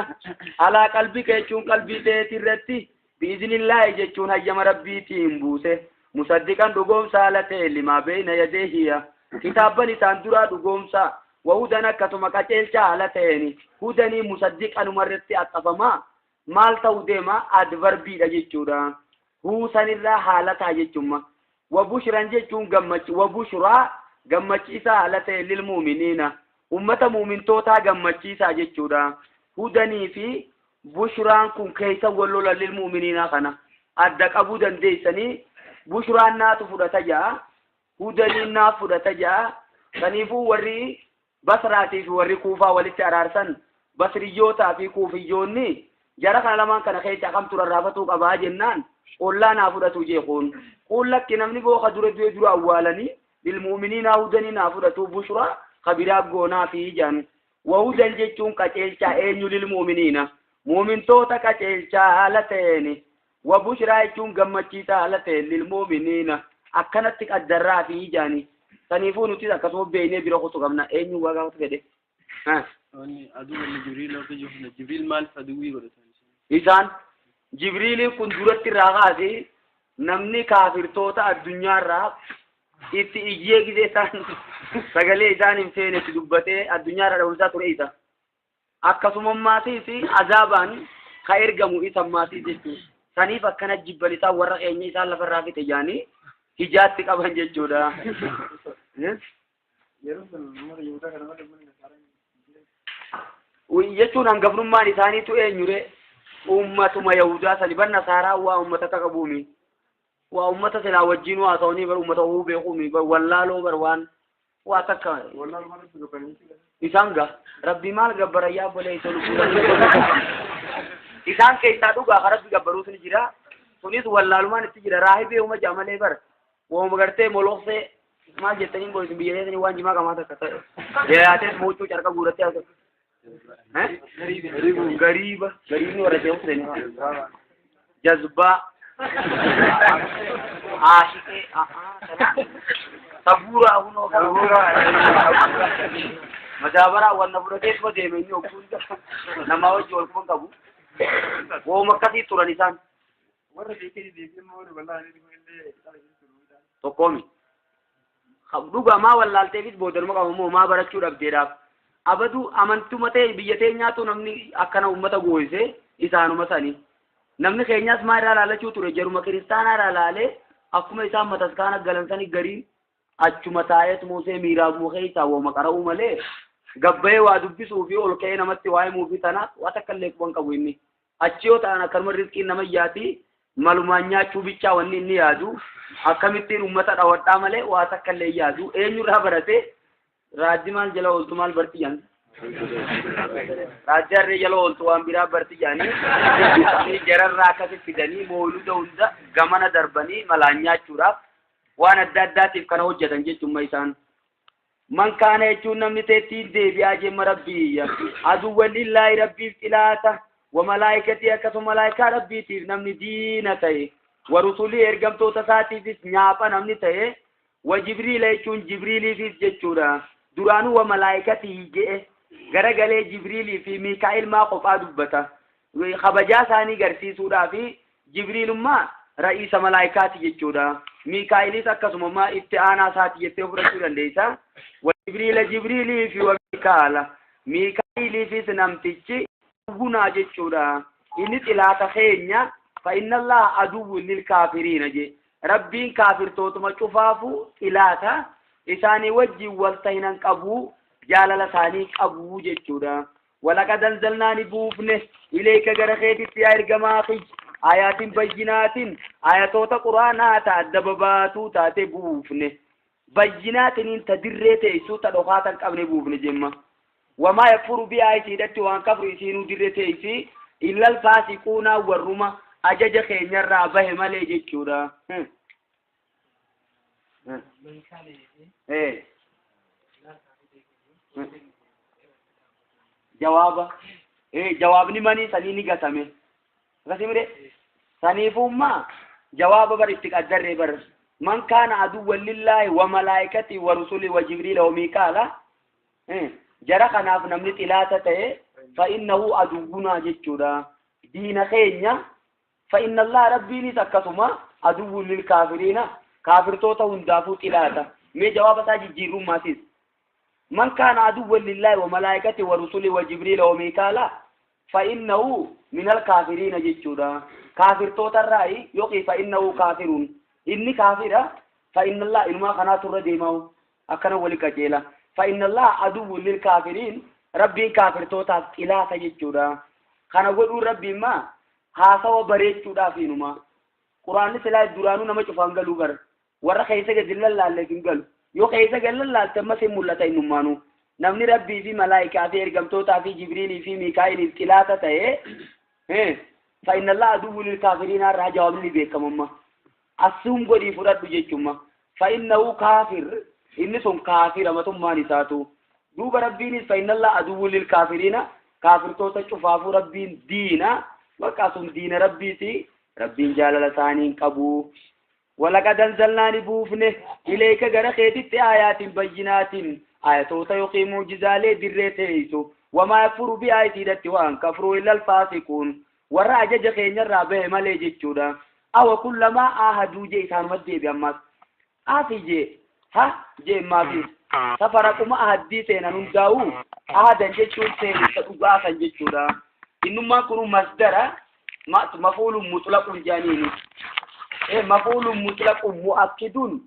على قلبك يجون قلبي تيتي بإذن الله يجون هيما ربي تيم بوسه مصدقا دقوم سالته لما بين يديه كتابا ساندرا دقوم سا وهدنا كتما كتيل شالتين هدني مصدقا مرتي أتفما مال توديما أدفربي يجورا هو سنرا حالتا يجوما وبشرا يجون قمت وبشرا قمت إسالته للمؤمنين ummata muumintootaa gammachiisaa jechuudha. Hudanii fi bushraan kun keessa wal lola lil muuminiina kana adda qabuu dandeessanii bushraan naatu fudhata jaa hudaniin naaf fudhata jaa. Kaniifuu warri Basraatii fi warri Kuufaa walitti araarsan Basriyyootaa fi Kuufiyyoonni jara kana lamaan kana keessa kamtu rarraafatuu qabaa jennaan ollaa naa fudhatu jeekuun kun lakki namni booka dura du'e dura awwaalanii lil muuminiina hudanii naa fudhatu bushraa kabiraa goonaa fi ijaan wahudan jechuun qaceelchaa eenyu lil muuminiina muumintoota qaceelchaa haala ta'een wa bushraa jechuun gammachiisaa haala ta'een lil muuminiina akkanatti qaddarraa fi ijaani. Saniifuu nutis akkasuma beeknee bira kutu qabna eenyu waa gaafatu fedhe. Jibriil maaliif aduwwii godhatan? Isaan Jibriiliin kun duratti irraa kaasee namni kaafirtoota addunyaarraa Itti iyyee gisee isaan sagalee isaan hin feenetti dubbatee addunyaarra dhabamsaa ture isa. Akkasumammaatiis azaabaan ka ergamu isa maatiis jechuudha. Saniif akkana jibban isaan warra keenya isaan lafarraa fixe jaanii hijaatti qaban jechuudha. Jechuun hangafnummaan isaaniitu eenyure ummatuma Yahudaa sani bar Nasaaraa waa ummata akka qabuumi. Waa ummata silaa wajjin waa ta'anii bar ummata uu beekuumi bar wallaaloo bar waan waa takka isaan ga rabbi maal gabbara yaa bolee isa lubbuu isaan keessaa dhugaa ka rabbi gabbaruutu ni jira. Sunis wallaalumaan itti jira raahibee uma ja'a malee bar wauma gartee moloksee maal jettaniin boo'isin biyya keessanii waan jimaa qamaa takka ta'e jayaatees moochuu carqa guurattee haasa'u. Gariiba gariibni warra jeequ jazbaa aashiqee sabuuraa hunoo madaabaraa wanna fudhatee dhuma deeme inni hogguu hunda namaa wajji wal quban qabu wooma akkasii turan isaan. Tokkoomi. Dhugaa maa wallaalteefis boodanuma qabamoo maa barachuu dhabdeedhaaf. Abaduu amantuma ta'e biyya teenyaatu namni akkana uummata gooyise isaanuma sani. Namni keenyaas maa irraa laalachuu ture jaruma kiristaanaa irraa laalee akkuma isaan mataskaana galan sani gariin achuma taa'eet Musee miiraaguu keessaa wooma qara'uu malee gabbayee waa dubbisuu fi ol ka'ee namatti waa himuu fi tanaaf waa takka illee quban qabu inni. Achi yoo ta'an akkanuma rizqiin nama yaati malumaan nyaachuu bichaa wanni inni yaadu akkamittiin uummata dhawadhaa malee waa takka illee yaadu eenyurraa barate raajji maal jala ooltu maal barti jedhan raajji harree jala ooltu waan biraa barti jedhanii jararraa akkasi fidanii mooluda hunda gamana darbanii malaan nyaachuudhaaf waan adda addaatiif kana hojjetan jechuun isaan. Man kaana jechuun namni teettiin deebi'aa jemma rabbii aduwwan lillaahi rabbiif xilaata wa malaayikatii akkasuma malaayikaa rabbiitiif namni diina ta'e wa rusulii ergamtoota isaatiifis nyaapha namni ta'e wa jibriila jechuun jibriiliifis jechuudha. Duraanuu wa malaayikatii je'e garagalee jibriilii fi miikaa'il maa kophaa dubbata. Kabajaa isaanii garsiisuudhaa fi jibriilummaa ra'iisa malaayikaati jechuudha. Miikaa'ilis akkasuma maa itti aanaa isaati jettee fudhachuu dandeessa. Wa jibriila jibriilii fi wa miikaa'ala. Miikaa'iliifis namtichi gunaa jechuudha. Inni xilaata keenya fa inna allaha aduwwun lil kaafiriina je. Rabbiin kaafirtootuma cufaafu xilaata isaanii wajjin wal tahinan qabu jaalala isaanii qabu jechuudha. Walaqad anzalnaa ni buufne ilayka gara keetitti yaa ergamaa kiyya ayaatin bayyinaatin ayatoota quraanaa ta adda babaatuu taate buufne bayyinaatiniin ta dirree teessuu ta dhokaa tan qabne buufne jemma. Wamaa yakfuru bihaa isiidhatti waan kafru isiinuu dirree teessi illal faasiquunaa warruma ajaja keenyarraa bahe malee jechuudha. Jawaaba. Jawaabni manii sanii ni gatame. Akkasii mire saniifummaa jawaaba bar itti qaddarree bar man kaana aduwwan lillaahi wa malaayikatii wa rusulii wa jibriila wa miikaala jara kanaaf namni xilaata ta'e fa innahu aduwwunaa jechuudha. Diina keenya fa inna allaha rabbiinis akkasuma aduwwun lil kaafiriina kaafirtoota hundaafuu xilaata. Mee jawaaba isaa jijjiirrummaasis man kaana aduwwan lillaahi wa malaayikatii wa rusulii wa jibriila wa miikaala fa innahu minal kaafiriina jechuudha. Kaafirtoota irraayi yookiin fa innahu kaafiruun inni kaafira fa inna allaha inumaa kanaatu irra deemaa akkana wali qajeela. Fa inna allaha aduwwun lil kaafiriin rabbiin kaafirtootaaf xilaata jechuudha. Kana godhuun rabbiin maa haasawa bareechuudhaaf inuma. Quraanni silaa duraanuu nama cufaan galuu bara. Warra keessa gadi lallaalleef hin galu. Yoo keessa gadi lallaalte ammas hin mul'ata innummaanuu. Namni rabbii fi malaayikaa fi ergamtootaa fi jibriilii fi miikaa'iliif xilaata ta'e fa inna allaha aduwwun lil kaafiriin irraa jawaabni beekamumma. Assuum godhii fudhadhu jechuuma. Fa innahu kaafir inni sun kaafira matummaan isaatu. Duuba rabbiinis fa inna allaha aduwwun lil kaafiriina kaafirtoota cufaafuu rabbiin diina bakka sun diina rabbiiti rabbiin jaalala isaanii hin qabu. Walaqad anzalnaa ni buufne ilayka gara keetitti aayaatin bayyinaatin ayatoota yookiin muujizaalee dirree teeysu wamaa yakfuru bihaa isiidhatti waan kafruu illal faasiquun warra ajaja keenyarraa bahe malee jechuudha. Awa kullamaa aahaduu jee isaanumatti deebi ammas. Asi jee Ha jeemmaafis safaraquma ahaddii seenan hundaa'u ahadan jechuun seeninsa dhugaa san jechuudha. Innummaan kun masdara mafuulun mutlaqun jedhaniini. Mafuulun mutlaqun mu'akkidun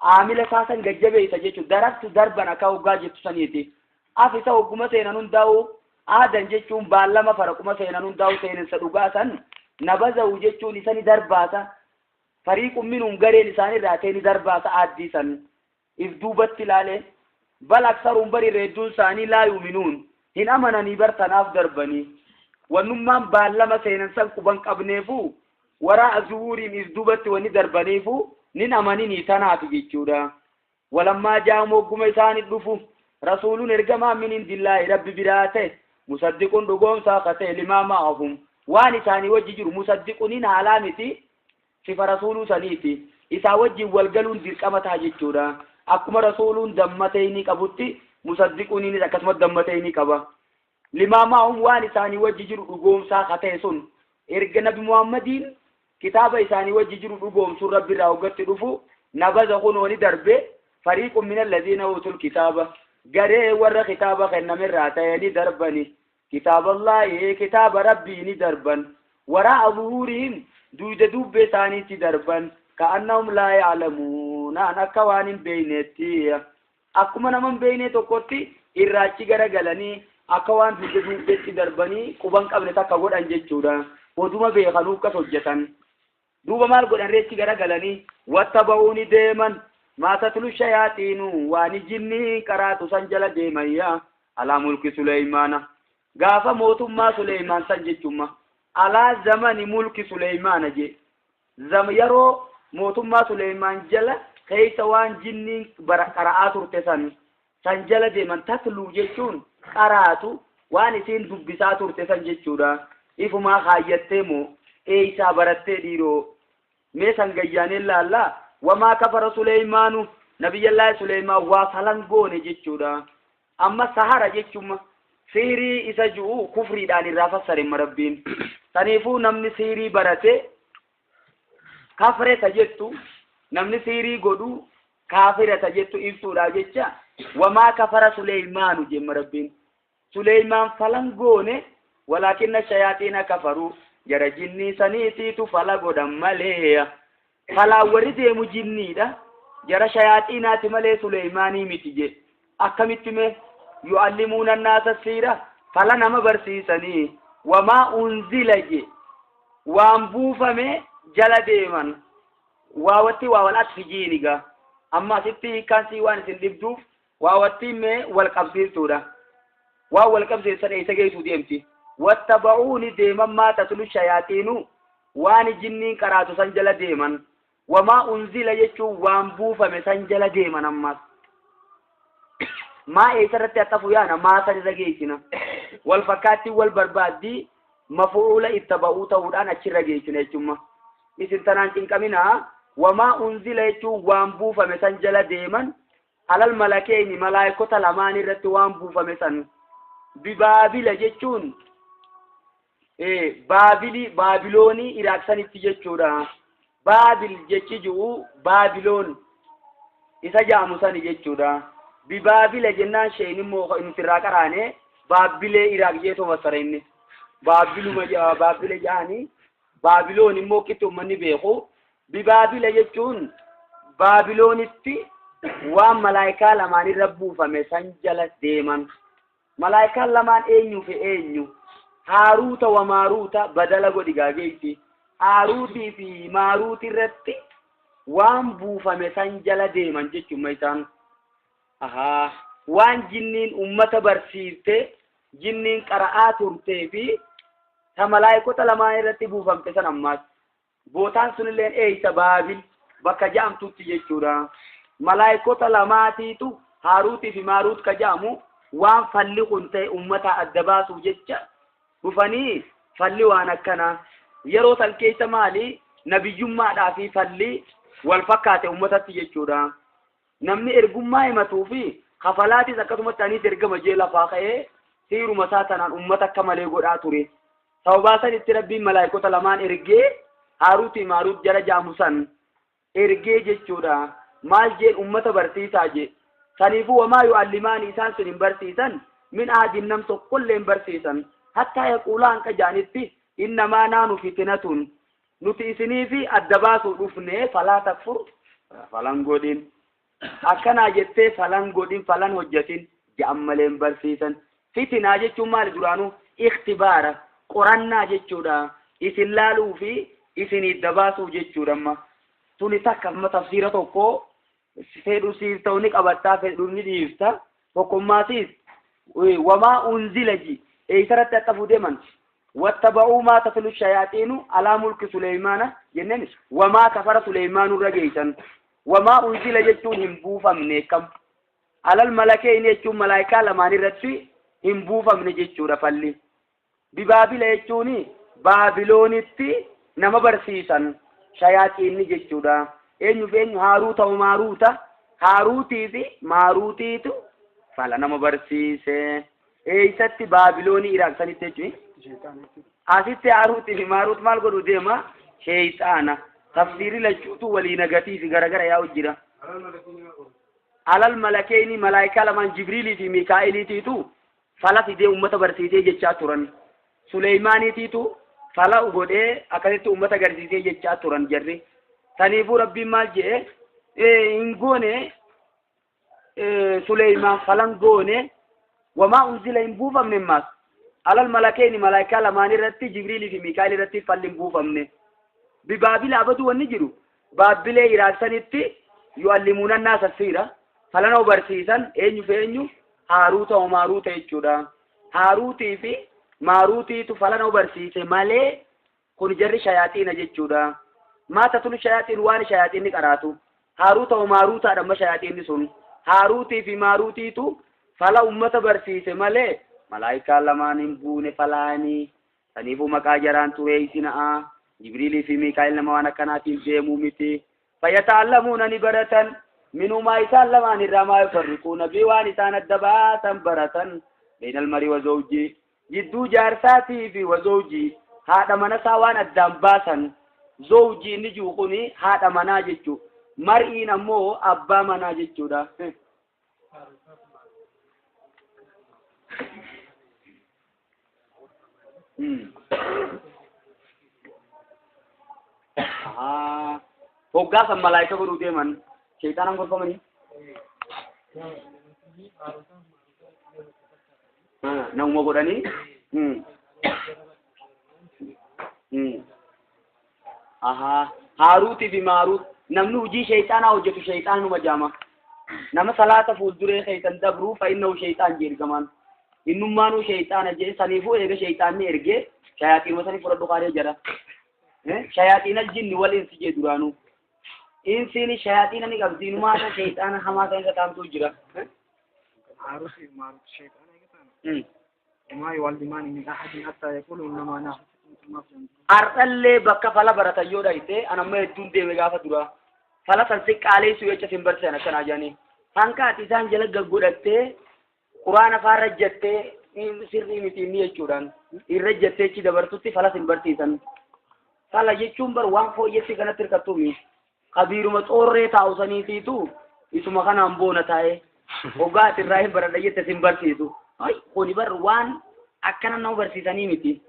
aamila isaa san gajjabeessa jechuudha. Darabtu darban akka hoggaa jettu saniiti. Af isa hogguma seenan hundaa'u ahadan jechuun baallama faraquma seenan hundaa'u seeninsa dhugaa san nabaza'u jechuun isa ni darbaasa. Fariiqun minhum gareen isaanirraa ta'e ni darbaasa aaddii san. If duubatti ilaale bal aksaruun bari hedduun isaanii laa yuuminuun hin amananii bar tanaaf darbanii. Wannummaan baallama seenan san quban qabneefu waraa zuhuriin if duubatti wanni darbaniifu nin amaninii tanaaf jechuudha. Walammaa jaa'um hogguma isaanii dhufu rasuuluun ergamaa min indillaahi rabbi biraa ta'e musaddiquun dhugoomsaa ka ta'e limaa ma'ahum waan isaanii wajji jiru musaddiquuniin haalaa miti sifa rasuuluu saniiti isaa wajjin walgaluun dirqama ta'a jechuudha. Akkuma rasuuluun dammatee ni qabutti musaddiquuniinis akkasuma dammatee ni qaba. Limaa ma'ahum waan isaanii wajji jiru dhugoomsaa ka ta'e sun erga nabi Muhammadiin kitaaba isaanii wajji jiru dhugoomsuun rabbi irraa hoggatti dhufu nabaza kunoo ni darbe fariiqun min allaziina uutul kitaaba garee warra kitaaba kennamerraa ta'e ni darbani kitaaba Allaahi kitaaba rabbii ni darban waraa'a zuhuurihim duyda dubbee isaaniitti darban ka'annahum laa ya'lamuun akka waan hin beeyneetti akkuma nama hin beeyne tokkotti irraachi garagalanii akka waan duyda dubbeetti darbanii quban qabne takka godhan jechuudha. Oduma beekanuu akkas hojjetan. Duuba maal godhan reechi garagalanii watta ba'uu ni deeman maa tatlu shayaaxiinu waan jinni qaraatu san jala deeman yaa alaa mulki Suleymaana gaafa mootummaa Suleymaan san jechuudha. Alaa zamani mulki Suleymaana je yeroo mootummaa Suleymaan jala keessa waan jinniin qara'aa turte san san jala deeman tatluu jechuun qaraatu waan isiin dubbisaa turte san jechuudha. Ifumaa kaayyattee moo eeysaa barattee dhiiroo mee san gayyaaneen laallaa wamaa kafara Suleymaanu nabiyyallaahi Suleymaan waa falan goone jechuudha. Amma sahara jechuun siirii isa ji'u kufriidhaan irraa fassare rabbiin. Saniifuu namni siirii barate kafre ta jettu namni siirii godhu kaafira ta jettu ibsuudha jecha wamaa kafara Suleymaanu jemma rabbiin. Suleymaan falan goone walaakinna shayaaxiina kafaruu jara jinnii saniitiitu fala godhan malee falaan warri deemu jinniidha jara shayaaxiinaati malee Suleymaanii miti je akkamitti mee yu'allimuuna annaasa siira fala nama barsiisanii wamaa unzila je waan buufame jala deeman waawatti waa wal atfijiiniga amma asitti hiikkaan sii waan isin dhibduuf waawatti mee wal qabsiiftuudha waan wal qabsiisan eessa geessuu deemti wattaba'uuni deeman maa tatlu shayaaxiinu waan jinniin qaraatu san jala deeman wamaa unzila jechuun waan buufame san jala deeman ammas maa eessarratti haxafu yaana maa san irra geessina wal fakkaatti wal barbaaddii mafuula ittaba'uu ta'uudhaan achirra geessina jechuudha. Isin tanaan cinqaminaa wamaa unzila jechuun waan buufame san jala deeman alal malakeeni malaayikota lamaan irratti waan buufame san bibaabila jechuun baabili baabiloonii Iraaq sanitti jechuudha. Baabil jechi jiru baabiloon isa jaamu sani jechuudha. Bibaabila jennaan sheen immoo nuti irraa qaraane baabbilee Iraaq jeetoo fassara inni. Baabbiluma baabbile jedhanii baabiloon immoo qitti uummanni beeku. Bibaabila jechuun baabiloonitti waan malaayikaa lamaan irra buufame san jala deeman. Malaayikaan lamaan eenyuu fi eenyu? Haaruuta wa maaruuta badala godhi gaageessi. Haaruutii fi maaruuti irratti waan buufame san jala deeman jechuudha isaan. Ahaa waan jinniin ummata barsiifte jinniin qara'aa turtee fi ta malaayikota lamaan irratti buufamte san ammaas. Bootaan sunilleen eeysa baabil bakka ja'amtutti jechuudha. Malaayikota lamaatiitu Haaruutii fi Maaruut ka ja'amu waan falli kun ta'e ummata adda baasuuf jecha dhufanii falli waan akkanaa yeroo san keessa maali nabiyyummaadhaa fi falli wal fakkaate ummatatti jechuudha. Namni ergummaa himatuu fi kafalaatis akkasumatti anis ergama jee lafaa ka'ee siiruma isaa tanaan ummata akka malee godhaa ture. Sababaa sanitti rabbiin malaayikota lamaan ergee Haaruutii Maaruut jala jaamu san ergee jechuudha. Maal jeen ummata barsiisaa jee. Saniifuu wamaa yu'allimaani isaan sun hin barsiisan min ahadin nam tokkollee hin barsiisan. Hattaa yaquulaa hanqa jaanitti innamaa naanu fitinatun nuti isiniifi adda baasuu dhufne falaa takfur falan godhin. Akkanaa jettee falan godhin falan hojjatin ja'an malee hin barsiisan. Fitinaa jechuun maali duraanuu? Ikhtibaara qorannaa jechuudha. Isin laaluu fi isin adda baasuu jechuudha amma. Tuni takka amma tafsiira tokko fedhu siif ta'u ni qabattaa fedhu ni dhiifta. Tokkummaatiis wamaa unzila ji eeysarratti akka fuudeeman wattaba'uu maa tatlu shayaaxiinu alaa mulki Suleymaana jenneen wamaa kafara Suleymaanu irra geeysan. Wamaa unzila jechuun hin buufamne kam alal malakeen jechuun malaayikaa lamaan irratti hin buufamne jechuudha falli. Bibaabila jechuun Baabiloonitti nama barsiisan shayaaxiinni jechuudha. Eenyu fi eenyu Haaruuta wa Maaruuta Haaruutii fi Maaruutiitu fala nama barsiise. Eeysatti Baabiloonii Iraaq sanitti jechuun asitti Haaruutii fi Maaruut maal godhu deema? Sheeyxaana. Tafsiirri lachuutu walii nagatii fi garagara yaa'u jira. Alal malakeeni malaayikaa lamaan Jibriilii fi Miikaa'iliitiitu fala fidee ummata barsiisee jechaa turan. Suleymaaniitiitu fala godhee akkasitti ummata garsiisee jechaa turan jarri. Saniifuu Rabbiin maal jedhe hin goone Suleymaan falan goone wamaa unzila hin buufamne maas. Alal malakeeni malaayikaa lamaan irratti Jibriilii fi Miikaa'il irratti falli hin buufamne. Bibaabila abaduu wanni jiru baabbilee Iraaq sanitti yu'allimuuna naasa siira falana barsiisan eenyu fi eenyu Haaruuta wa Maaruuta jechuudha. Haaruutii fi Maaruutiitu falana barsiise malee kun jarri shayaaxiina jechuudha. Maa tatulu shayaaxiin waan shayaaxiinni qaraatu. Haaruuta wa Maaruutaadha amma shayaaxiinni sun. Haaruutii fi Maaruutiitu fala ummata barsiise malee malaayikaa lamaan hin buune falaanii. Saniifuu maqaa jaraan tureessina'a. Jibriilii fi Miikaa'il nama waan akkanaatiin deemuu miti. Fayyata'allamuuna ni baratan. Minumaa isaan lamaan irraa maa yufarriquuna bi waan isaan adda baasan baratan. Beenal marii wa zawjii. Jidduu jaarsaatii fi wa zawjii. Haadha manasaa waan addaan baasan. Zawjii inni jiru kuni haadha manaa jechuu. Mar'iin ammoo abbaa manaa jechuudha. Hoggaa san malaayika godhuu deeman sheexaanaan gorfamanii. Namuma godhanii. Haaruutii fi Maaruut namni hojii sheexaanaa hojjetu sheexaanuma jaama. Nama salaata fuulduree keessan dabruu fa'innahu sheexaan jee ergamaan. Innummaanuu sheexaana jee saniifuu eega sheexaanni ergee shayaaxiinuma sanii fudhadhu kaanee jira. Shayaaxiina jinni wal insi jee duraanuu. Insiin shayaaxiina ni qabdi inumaata sheexaana hamaa san irra taamtuu jira. Haaruutii fi Maaruut sheexaana eega وما يعلمان من أحد حتى يقولوا إنما نحن فتنة ما في Har'allee bakka fala baratan yoo dhayite anamma hedduun deeme gaafa dura. Fala san xiqqaaleessuu jecha sin barsiisan akkanaa jedhanii. Hanka ati isaan jala gaggodhattee quraana faa irra jettee sirrii miti inni jechuudhaan irra jettee achi dabartutti fala sin barsiisan. Fala jechuun bar waan fooyyessi kanatti hirkattuumi. Kabiiruma xoorree taa'u saniitiitu isuma kanaan boona taa'ee hoggaa ati irraa hin baradha jette sin barsiisu. Ay kuni bar waan akkana nama barsiisanii miti.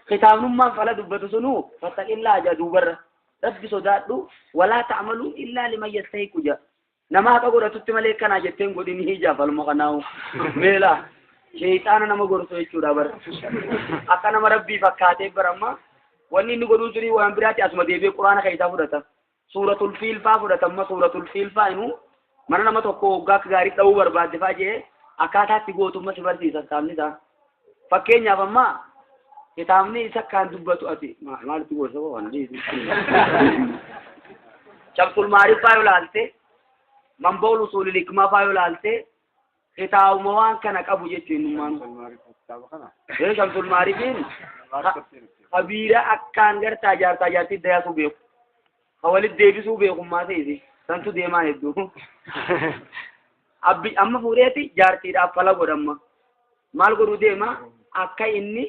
Kitaabnummaan fala dubbatu sunuu fattaqillaa jedha duubarra. Rabbi sodaadhu walaa ta'malu illaa liman yastahiqu jedha. Nama haqa godhatutti malee kanaa jetteen godhin hijaa falma kanaawu. Meelaa sheexaana nama gorsu jechuudha bara. Akka nama rabbii fakkaatee bara amma wanni inni godhuu suni waan biraatti asuma deebi'ee quraana keessaa fudhata. Suuratul fiil faa fudhata amma suuratul fiil faa inuu mana nama tokko waggaa akka gaarii dha'uu barbaadde faa jee akkaataatti gootummaa si barsiisa kitaabni isaa. Fakkeenyaaf amma kitaabni isa akkaan dubbatu ati maalitti gorsa waan dhiisu. Shamsul Maarif faa yoo laalte Manba'ul Usuulil Hikmaa faa yoo laalte kitaabuma waan kana qabu jechuun innummaan. Shamsul Maarifiin kabiira akkaan gartaa jaartaa jaartii dayaasuu beeku. Ka walitti deebisuu beekummaa ta'eeti. Santu deemaa hedduu. Abbi amma fuudheeti jaartiidhaaf fala godhamma. Maal godhuu deema akka inni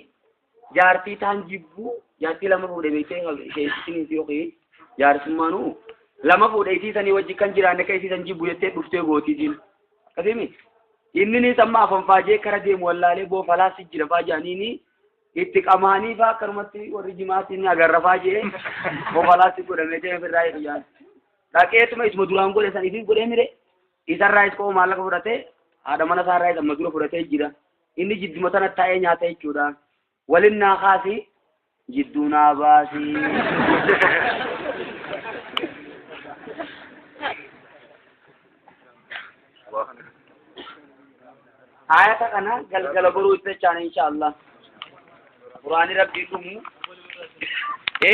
jaartii taan jibbuu jaartii lama fuudhe beektee isheetiin yookiin jaarsummaanuu Lama fuudhe isii sanii wajji kan jiraanne akka isii san jibbu jettee dhuftee gootiitiin. Akkasii miti. Inni ni samma afanfaajee kara deemu wallaalee boofalaas jira faa jedhaniini itti qamaanii faa akkanumatti warri jimaatiin agarra faa jee boofalaas godhamee deeme firraa jedhu jaan. Dhaqeetuma isuma duraan godhe san isiis godhee mire isarraa is koo maallaqa fudhatee haadha mana isaarraa is amma dura fudhatee jira. Inni jidduma tana taa'ee nyaata jechuudha. Walin naa kaasi jidduu naa baasi. Ayata kana galgala boruu itti jechaan insha Allah. Quraani rabbii dhumu.